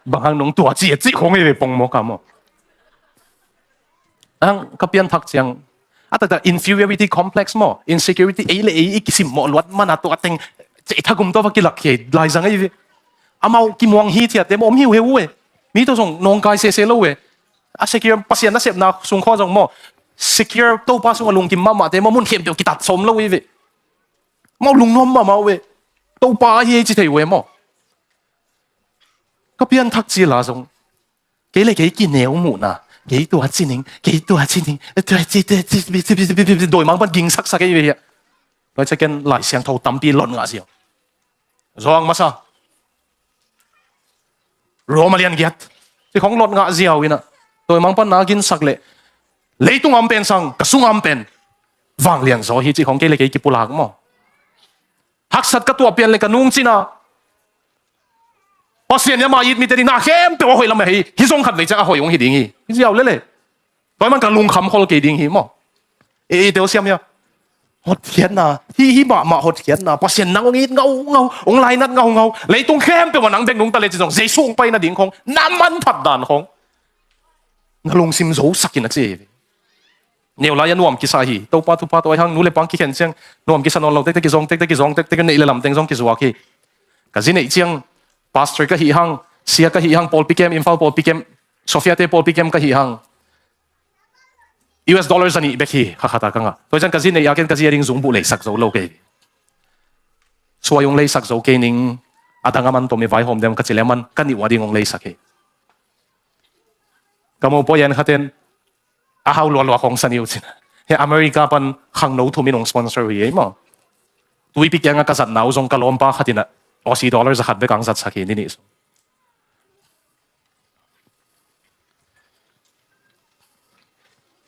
Bang hang nong tua ci a cih khong ei ve pongmawk a maw. Ang ka pianthak ciang a taktak inferiority complex maw, insecurity, ei le ei i kisimmawh luat man a tua teng ceh thagum tawh va kilak khia lai zang ei ve. Amau kimuang hithiatte maw om hi uh he uh e. Mi tawh zong nawngkai sese lo uh e. A secure Pasian nasepna sung khawng zong maw, secure Topa sungah lungkim mahmahte maw, mun khempeuh kitat sawm lo uh ei ve. Mau lungnuam mahmah uh e. Topa ahi ei ci thei uh e maw. Ka pianthak ci la zong kei le kei kineu muhna, kei tua ci ning, kei tua ci ning, tua ci, tua ci, dawimangpa'n gingsaksak ei ve hia. Tua ciah ken Lai Siangtho tampi lot ngah ziau. Zawng masa. Rom a lian giat. Ci khong lot ngah ziau inah, dawimangpa'n na ginsak leh, leitung a om pen sang, ka sung a om pen vanglian zaw hi ci khong kei le kei kipulak maw. Haksat ka tuah pian le ka nungcin a, Pasian in ama it mite ding na khempeuh a hoih lam ahi hi. Hi zong khatvei ciang a hoih hong hi ding hi. Hi ziau lele. Tua man ka lungkham khol kei ding hi maw. E, e teu siam hia. Hotkhiatna. Hi, hi mahmah hotkhiatna. Pasian nang hong it ngaungau, hong lainat ngaungau. Leitung khempeuh ah nang bek nungta le ci zong Jesu hong pai nading khong, na manphat dan khong na lungsim zosak in a ci hi. Neu lai a nuam kisa hi. Topa thupha tawh ai hang, nu le pang kikhen ciang nuam kisa nawn lo tektek, kizawng tektek, kizawng tektek, neih le lam teng zong kizuak hi. Ka zi neih ciang pastor ka hih hang, sia ka hih hang, pawlpi kem, Imphal pawlpi kem, Sophia te pawlpi kem ka hih hang, U S dollar za nih bek hi kha khat a ka ngah. Tua ciang ka zi neih a ken ka zi a ding zungbuh leisak zo lo kei. Suai hong leisak zo kei ning, a dang a man tawm i vaihawm dem ka ci le a man ka nih uh a ding hong leisak hi. Ka mopawi en khaten a hau lualua khong sa ni uh cin. He America pan khangno thum in hong sponsor uh hi ei maw. Tuipi kiangah ka zatna uh zong ka lawmpa khat inah Aussie dollar za khat bek ang zatsak hi ni nih sung.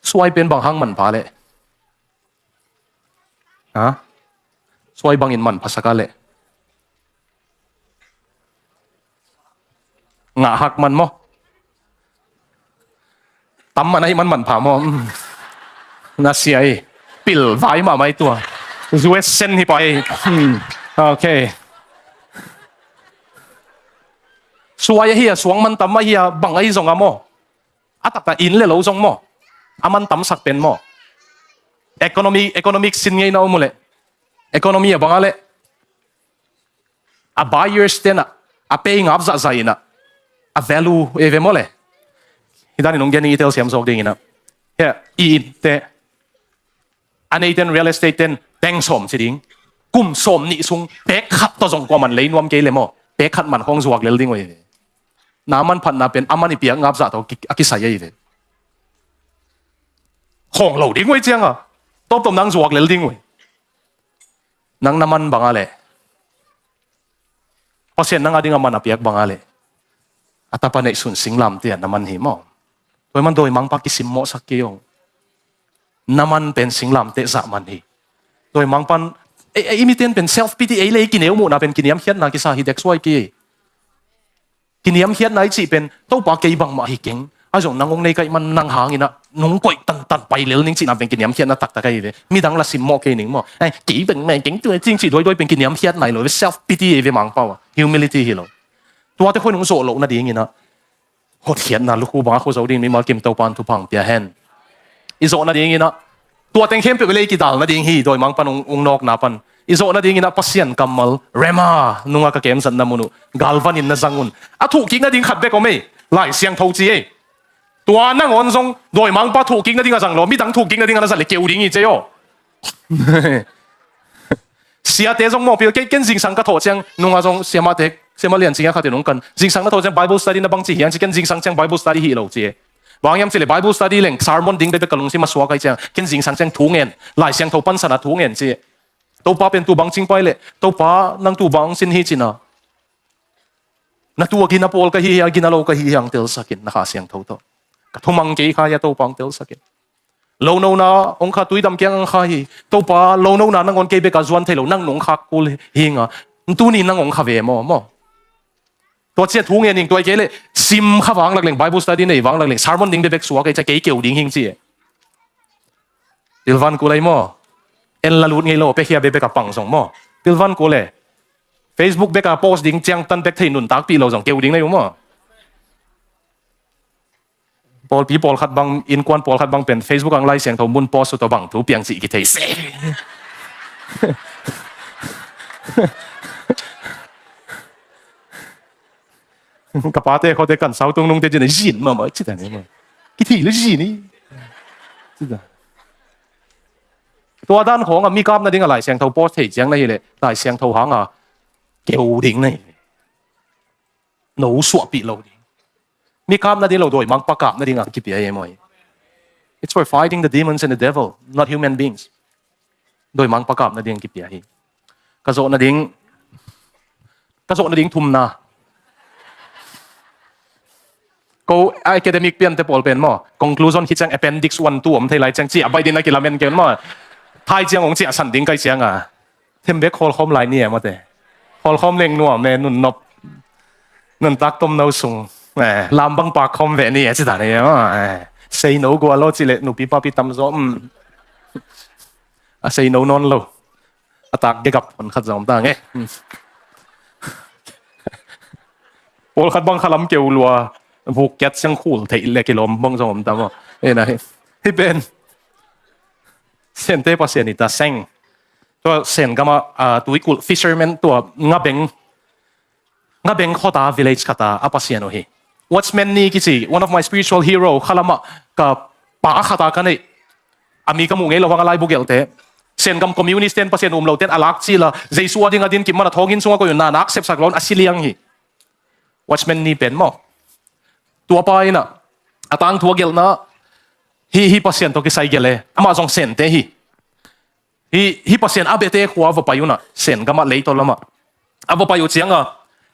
Suai pen bang hang manpha leh? Ha? Suai bangin manpha sak a leh? Ngah hak man maw? Tam man ahi man manpha maw? Hmm. Na sia hi. Pil vai mahmah hi tua. U S sen hi pai. Hmm. Okay. Suai ahi a, suang man tam ahi a, bang ahi zong a maw? A taktak in le lo zong maw? A man tamsak pen maw? Economy, economic sin ngei na om uh leh, economy a bang a leh, a buyers ten ah a pay ngap zahzah inah, a value ei ve maw le. Hi danin hong gen ning, i telsiam zawk ding inah. Hia, i innte, a neiten real estate ten teng sawm ci ding, kum sawm nih sung pek khat tawh zong kuaman lei nuam kei le maw, pek khat man khong zuak lel ding uh ei ve. Na manphatna pen a man i piak ngap zah tawh ki-, a kisai ei ve. Khawng lo ding uh ei ciang a, tawptawp nang zuak lel ding uh ei. Nang na man bang a leh? Pasian nang a ding a man a piak bang a leh? A tapa neihsun singlamteh a na man hi maw. Tua man dawimangpa kisimmawhsak kei aw. Na man pen singlamteh zah man hi. Dawimangpa'n, e, e, i miten pen self pity, ei le ei kineu muhna pen kiniamkhiatna kisa hi deksuai kei. Kiniamkhiatna i cih pen Topa kei bangmah hi keng. Ahi zong nang hong nei ka hih man nang hang inah nong koih tantan pai lel ning cihna pen kiniamkhiatna taktak ahi ve. Midang la simmawh kei ning maw. Ai, kei bangmah keng tua cing cih duaiduai pen kiniamkhiatna hi lo ve, self pity ahi ve, mangpau a, humility hi lo. Tuate khoi nong zawh loh nading inah hotkhiatna lukhu bang a khu zo ding mimal kim Topa'n thupha hong pia hen. I zawh nading inah tua teng khempeuh i lei kidal nading hi, dawimangpa'n hong, hong nawkna pan. I zawh nading inah Pasian kammal, Rhema, nunga ka kemzatna mun uh galvan in na zang un. A thuhkik nading khat bek om ei, Lai Siangtho ci ei. Tua nangawn zong dawimangpa thuhkik nading a zang lo, midang thuhkik nading a na zat le keu ding hi ci ei aw. Siate zong mawhpil kei, ken zingsang ka thawh ciang nunga zong siamahte, siamah lian ciang khatin hong kan, zingsang na thawh ciang Bible study na bang ci hiang ci, ken zingsang ciang Bible study hi lo ci ei. Bang hiam cih leh Bible study leng sermon ding bekbek ka lungsim a suak ahi ciang, ken zingsang ciang thu ngen, Lai Siangtho pansan a thu ngen ci ei. Topa pen tu bang cing pai leh, Topa nang tu bang sin hi cin a, na tu a gina pawl ka hi hia, gina lo ka hi hia, hong telsak in na Kha Siangtho tawh. Ka thumang kei kha hia, Topa hong telsak in. Lonona hong kha, tuidam kiang hong kha hi. Topa, lonona nangawn kei bek a zuan thei lo, nang nong khak kul hi ing a, tuni nang hong kha ve maw, maw? Tua ciah thu ngen ing, tua i kei leh sim kha vang lak leng, Bible study nei vang lak leng, sermon ding bekbek suak ei, ciah kei keu ding hing ci e. Pilvan kul ei maw? En la lut ngei lo, pekhia bekbek a pang zong maw? Pilvan kul e. Facebook bek a post ding ciang tan bek thei nuntakpih lo zong keu ding nei uh maw? Pawlpi pawlkhat bang, innkuan pawlkhat bang pen Facebook ang Lai Siangtho mun post uh tawh bang thu piang cih kithei se. Ka pate khawte kan sau tung nungte cin a zin mahmah cita ni maw? Kithi le zin i cita. Tua dan khawng a mi kap nading a Lai Siangtho post thei ciang na hi leh Lai Siangtho hang a keu ding na hi. No suahpih lo ding. Mi kap nading lo, dawimangpa kap nading a kipia hi maw? It's for fighting the demons and the devil, not human beings. Dawimangpa kap nading kipia hi. Ka zawh nading, ka zawh nading thumna. Ko academic piante pawl pen maw, conclusion khit ciang appendix one two om thei lai ciang ciah baih ding a kilamen kei un maw. Thai ciang hong ciahsan ding kai ciang a, thembek khawlkhawm lai ni e mawte. Khawlkhawm leng nuam e, nunnop, nuntak tomno sung, eh, lam bang pak khawm ve ni e cita ni e maw. Eh, sei no gual lo cih leh nupi papi tamzaw, um. A sei no nawn lo. A tak gegap hon khat zong om ta nge. Pawlkhat bang khalam keu lua, vuk kiat siang khul theih le kilawm bang zong om ta maw? Hih pen Sente Pasian hi ta seng. Tua Sen gama, ah, tuikulh fisherman, tua ngabeng, ngabeng khawta village khata a Pasian uh hi. Watchman Nee kici, one of my spiritual hero, khalamah ka pa a khata ka neih. A mi ka muh ngei lo hang a laibu gelhte. Sengam communist ten Pasian um lo ten a lak cila, Jesu a ding a din kip man a thawngin sunga koih un na nak sepsak lo a si liang hi. Watchman Nee pen maw? Tua pa in a, a tangthu a gelhna, hi, hi Pasian tawh kisai gelh e. Amah zong Sente hi. Hi, hi Pasian a bete khua va pai un a, Sen gama leitol lamah. A va pai uh cianga,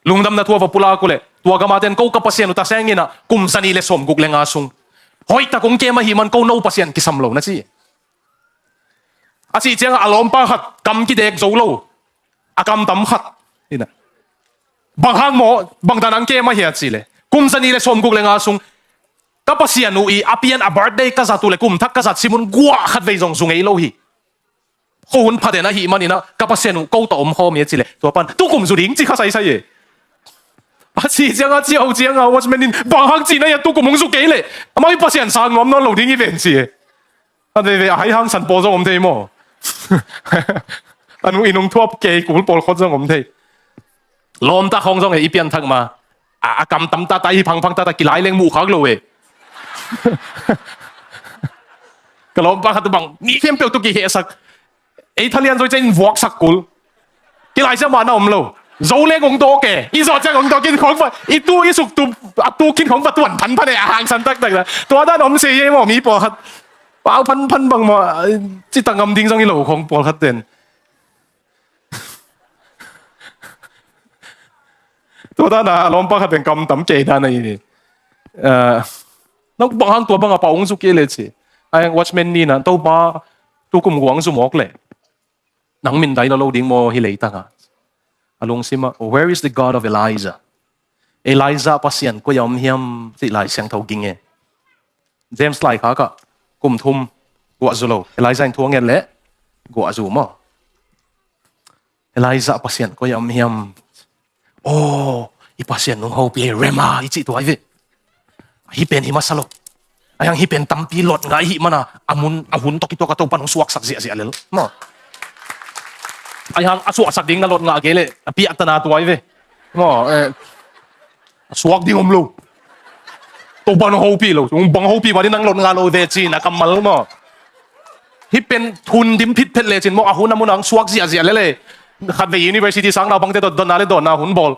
lungdamna thu a va pulak uh leh, tua gama ten ko ka Pasian uh ta seng in a, kum zanih le sawmguk le nga sung. Hoihtak hong kem ahih man ko no Pasian kisam lo na ci. A cih cianga a lawmpa khat kam kidek zo lo. A kam tam khat. Ina. Bang hang maw, bang dan ang kem ahia ci le. Kum zanih le sawmguk le nga sung. Ka Pasian uh i a pian a birthday ka zat uh le kum thak ka zat simun guah khat vei zong zu ngei lo hi. Khuahun phaten ahih manin a ka Pasian uh ko tawh om khawm hi a ci le. Tua pan tukum zu ding ci kha saisai e. A ci cianga ciau cianga watchman in bang hang ci na hia tukum hong zu kei le. Amah i Pasian sang nuam nawn lo ding i ven ci e. A veivei a hai hangsan pawl zong om thei maw? A nu i nung thuap kei kul pawl khot zong om thei. Lawmta khawng zong e i pianthak ma. A, a kam tam tata i phangphang tata kilai leng muh khak lo e. Ka lawmpa khat bang mi khempeuh tu kihehsak. Ei thalian zoi ciang in vuaksak kul. Kilai ciang mah na om lo. Zo leng hong dawk e. I zawh ciang hong dawk in khong va. I tu i suk tu, a tu khin khong va tuan phanphan e a hangsan taktak na. Tua dan om se e maw mi pawlkhat. Pau phanphan bang maw. Cita ngam ding zong i lo khong pawlkhat ten. Tua dan a lawmpa khat ten kam tam kei dan a i ni. Eh, nang bang hang tua bang a pau hong zu kei le ci. Ai watchman ni na. Topa tukum guang zu mawk le. Nang min dai lo lo ding maw hi leitangah. A lungsimah, "Where is the God of Elijah?" Elijah Pasian koi a om hiam cih Lai Siangtho ging e. James laikhak ah kum thum guah zu lo. Elijah in thu a nget leh guah zu maw. Elijah Pasian koi a om hiam. Aw, i Pasian nung hopih hi rema i cih tua hi ve. Hih pen hi masa lo. Ahi hang hih pen tampi lot ngah i hih mana a mun a hun tawh kituak a Topa nung suaksak ziahziah lel maw. Ahi hang a suaksak ding na lot ngah kei leh a piahtana tua hi ve. Maw, eh, a suak ding om lo. Topa nung hopih lo. Nung bang hopih mah ding nang lot ngah lo ve cin a kammal maw. Hih pen hun dim phitphet lecin maw a hun a mun a hang suak ziahziah lel e. Khatvei university sang naupangte tawh donna le donna hun bawl.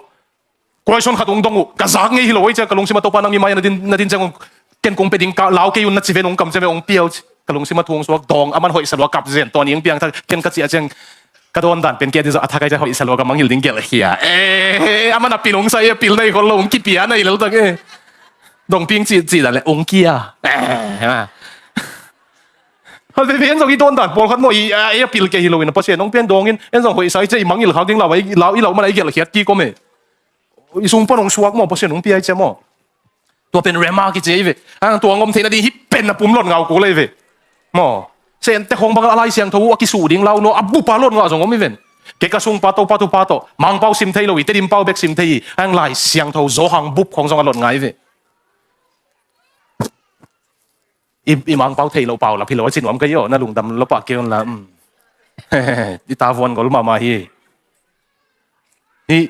Question khat hong dong uh. Ka zak ngei hi lo ei cia ka lungsim a Topa nang mi mai-ah na din, na din ciang hong ken kong pia ding ka lau kei un na ci ven hong kam ciang ve hong pia uh ci. Ka lungsim a thu hong suak dawng a man hoihsa lua kap zen tua ni hong piang thak ken ka ciah ciang ka dawn dan pen kia dizah a thakai ciang hoihsa lua ka mangngilh ding gelh khia. Eh, a man a pil hong sa e a pil nei khol lo hong kipia nei lel tak e. Dong ping ci ci dan le hong kia. Eh, ha ve ve en zong i dawn dan pawlkhat maw i a pil kei hi lo in a Pasian hong pian dawngin en zong hoihsa i cia i mangngilh khak ding lau i lau i lau man a i gelh khiat kik om e. I sung pan hong suak maw, Pasian hong pia hi cia maw. Tua pen rhema kici ahi ve. Hang tua hong om theihna ding hih pen a pum lot ngau kul ahi ve. Maw. Sente khong bang a Lai Siangtho uh a kisuh ding lau no a bup a lot ngau zong om hi ven. Kei ka sung pa Topa thupha tawh Mangpau sim thei lo hi, Tedim pau bek sim thei hi. Hang Lai Siangtho Johan bup khong zong a lot ngai ve. I, i Mangpau thei lo pau la phi lo a ci nuam ka hi aw, na lungdam lo pah kei un la. Um. I ta vuan gol mahmah hi. Hi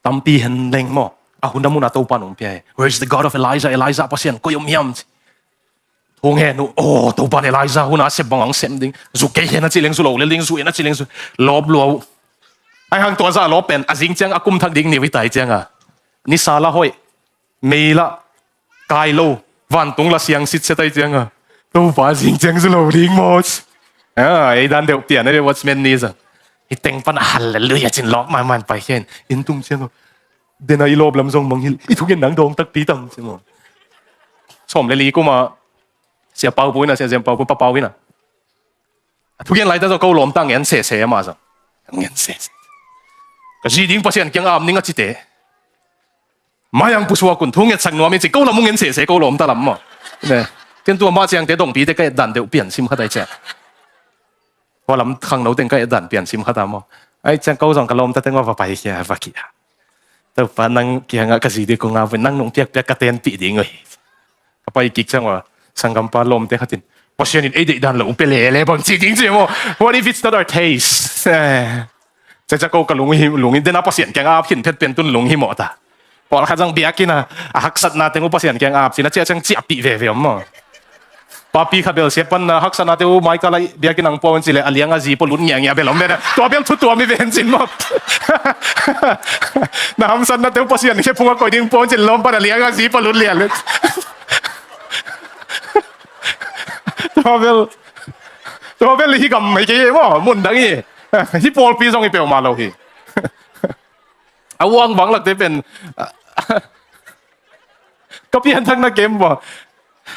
tampi hen leng maw. A hun a mun a Topa nong pia hi. Where is the God of Elijah? Elijah Pasian koi om hiam? Thungen uh, oh, Topa in Elijah hun a sep bang ang sem ding. Zu kei hen a ci leng, zu lo lel ding, zu hen a ci leng, zu lawp lua uh. Ai hang tua zah lawp pen a zing ciang a kum thak ding ni uh hi tai ciang a. Nisa la hoih. Mei la kai lo, vantung la siang sitset ai ciang a, Topa zing ciang zu lo ding maw. Ah, ei dan deuh pian a deuh watchman ni zang. Hi teng pan a hallelujah cin lawk man man pai khen. Inn tung ciang a, den a i lawp lam zong mang hil, i thugen nang dawng takpi tam ciang a. Sawm le li kum a, Sia Pau Pu in a, Sia Zem Pau Pu, Pa Pau in a. A thugen lai ta zong ko lawm ta ngen sese ama zong. Ngen sese. Ka zi ding Pasian kiang a am ning a cite. Mai ang pusuak un thu ngetsak nuam in ci ko lam uh ngen sese ko lawm ta lam maw. Ne. Ken tua mah ciangte dongpite ka et dan deuh pian sim khat ai ciang. Kua lam khangno teng ka et dan pian sim khat a maw. Ai ciang ko zong ka lawm ta teng va pai kia va kia. Topa nang kiangah ka zi ding kong a nang nong piakpiak ka tenpih ding uh hi. Ka pai kik ciang ua, sanggampa lawmte khatin, Pasian in ei deih dan lo uh pia lele bang ci ding ci maw. What if it's not our taste? Eh. Ciacia ko ka lung hi, lung hi, dena Pasian kiang ap khin phet pen tun lung hi mawh ta. Pawlkhat zang biakinn a, a haksatna teng uh Pasian kiang ap cin a ciah ciang ciahpih veve om maw. Papi khat bel siat pan na haksatnate uh maika lai biakinn ang puaun cileh a liang a zi pua lut ngiangia bel om ve na. Tua bel thu tuam hi ven cin maw. Na hamsatnate uh Pasian khe phung a koih ding puaun cin lawm pan a liang a zi pua lut lian le. Tua bel, tua bel hi gam hi kei maw, mun dang hi. Hi pawlpi zong hi peuhmah lo hi. A uang vanglakte pen ka pianthakna kem maw.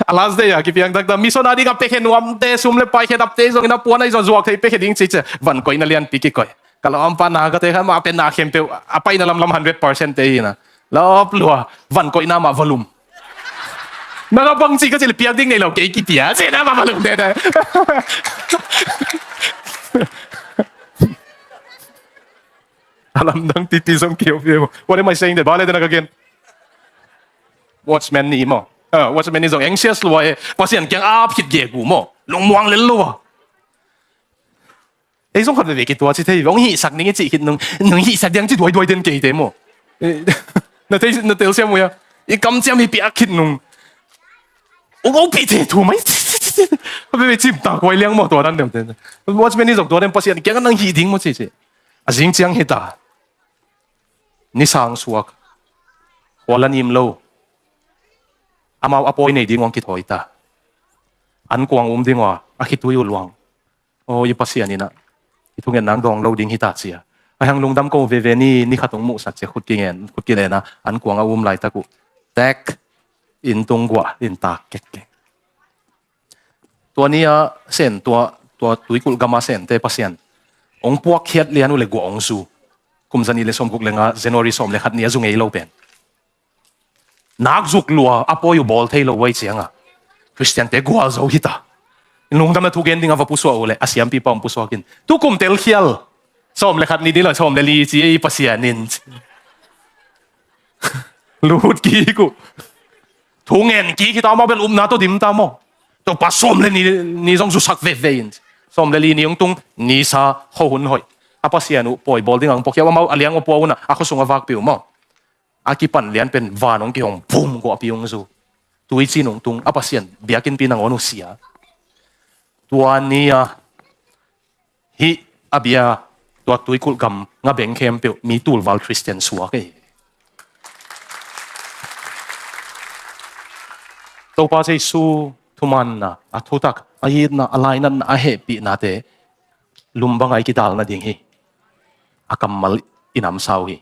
A last day a kipiangthak ta missionary ding a pekhe nuamte sum le paikhe dapte zong in a puan a i zon zuak thei pekhe ding cice van koihna lianpi kikoih. Ka lawmpa na ka te kha mah pen na khempeuh a paina lamlam hundred percent te hi na. Lawp lua van koihna mah volume. Na ka bang ci ka cil piak ding nei lo kei kipia ci na mah volume te te. A lamdang pipi zong kio pia maw. What am I saying that? Bale dena ka gen. Watchman ni maw. Ah, watchman ni zong anxious lua e. Pasian kiang ap khit ge gu maw. Lungmuang lel lua. Ei zong khat veve kitua ci thei ve. Ong hihsak ning i cih khit nung. Nung hihsak diang ci duaiduai den kei te maw. Eh, na tel siam uh ya. I kamciam hi piak khit nung. Ong ong pi te thu mai. Khat veve cim ta kuai liang maw tua dan dem te. Watchman ni zong tua dem Pasian kiang nang hih ding maw ci ci. A zing ciang hi ta. Ni sang suak. Khual a nim lo. Amau a pawi nei ding uang kithawi ta. An kuang um ding ua a khitui uh luang. Aw i Pasian inah i thungen nang dawng lo ding hi ta cia. A hang lungdam ko veve ni ni khat ong muhsak cia khut kingen khut kinena an kuang a um laitak uh. Tek in tung guah in tak kekkek. Tua ni a sen tua tua tuikulh gama sente Pasian ong puakkhiat lian uh le guah ong zu. Kum zani le sawmguk le nga January sawm le khat ni a zu ngei lo pen. Nak zuk lua a pawi uh bawl thei lo uai cianga Khristiante gual zo hita. Lungdamna thu gen dinga va pusuah uh le a siampipa ong pusuakin tukum telkhial sawm le khat ni ding lo sawm le li ci ei Pasian in. Lut kik uh. Thu ngen kik hita maw bel upna tawh dim ta maw. Topa sawm le ni, ni zong zusak veve in. Sawm le li ni hong tung nisa khuahun hoih. A Pasian uh pawi bawl ding ang pawkhia uh amau a liang uh pua unah a khuasung a vakpi uh maw. A kipan lian pen van hong kihong bum guahpi hong zu. Tuici nung tung a Pasian biakinnpi nangawn uh sia. Tua ni a hih a bia tua tuikulh gam nga beng khempeuh mi tulval Khristian suak ei. Topa Jesu thumanna a thutak a itna a lainatna a hehpihnate lumbanga i kidalna ding hi. A kammal i namsau hi.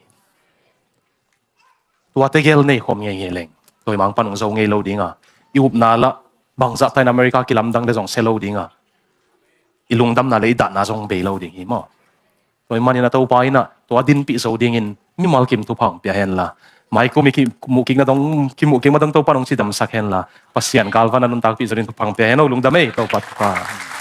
Tua tegel nei khawm ngeingei leng tawimang pan hong zo ngei lo dinga i upna lah bangzah tain America kilamdang le zong sia lo dinga i lungdamna le i dahna zong bei lo ding hi maw. Tua ahih manin a Topa in ah tua a dinpih zo dingin mimal kim thupha hong pia hen la, mai kum i kimuh kik nadong, kimuh kik madong Topa in hong cidamsak hen la, Pasian galvan a nuntakpih zo dingin thupha hong pia hen aw. Lungdam ei, Topa thupha.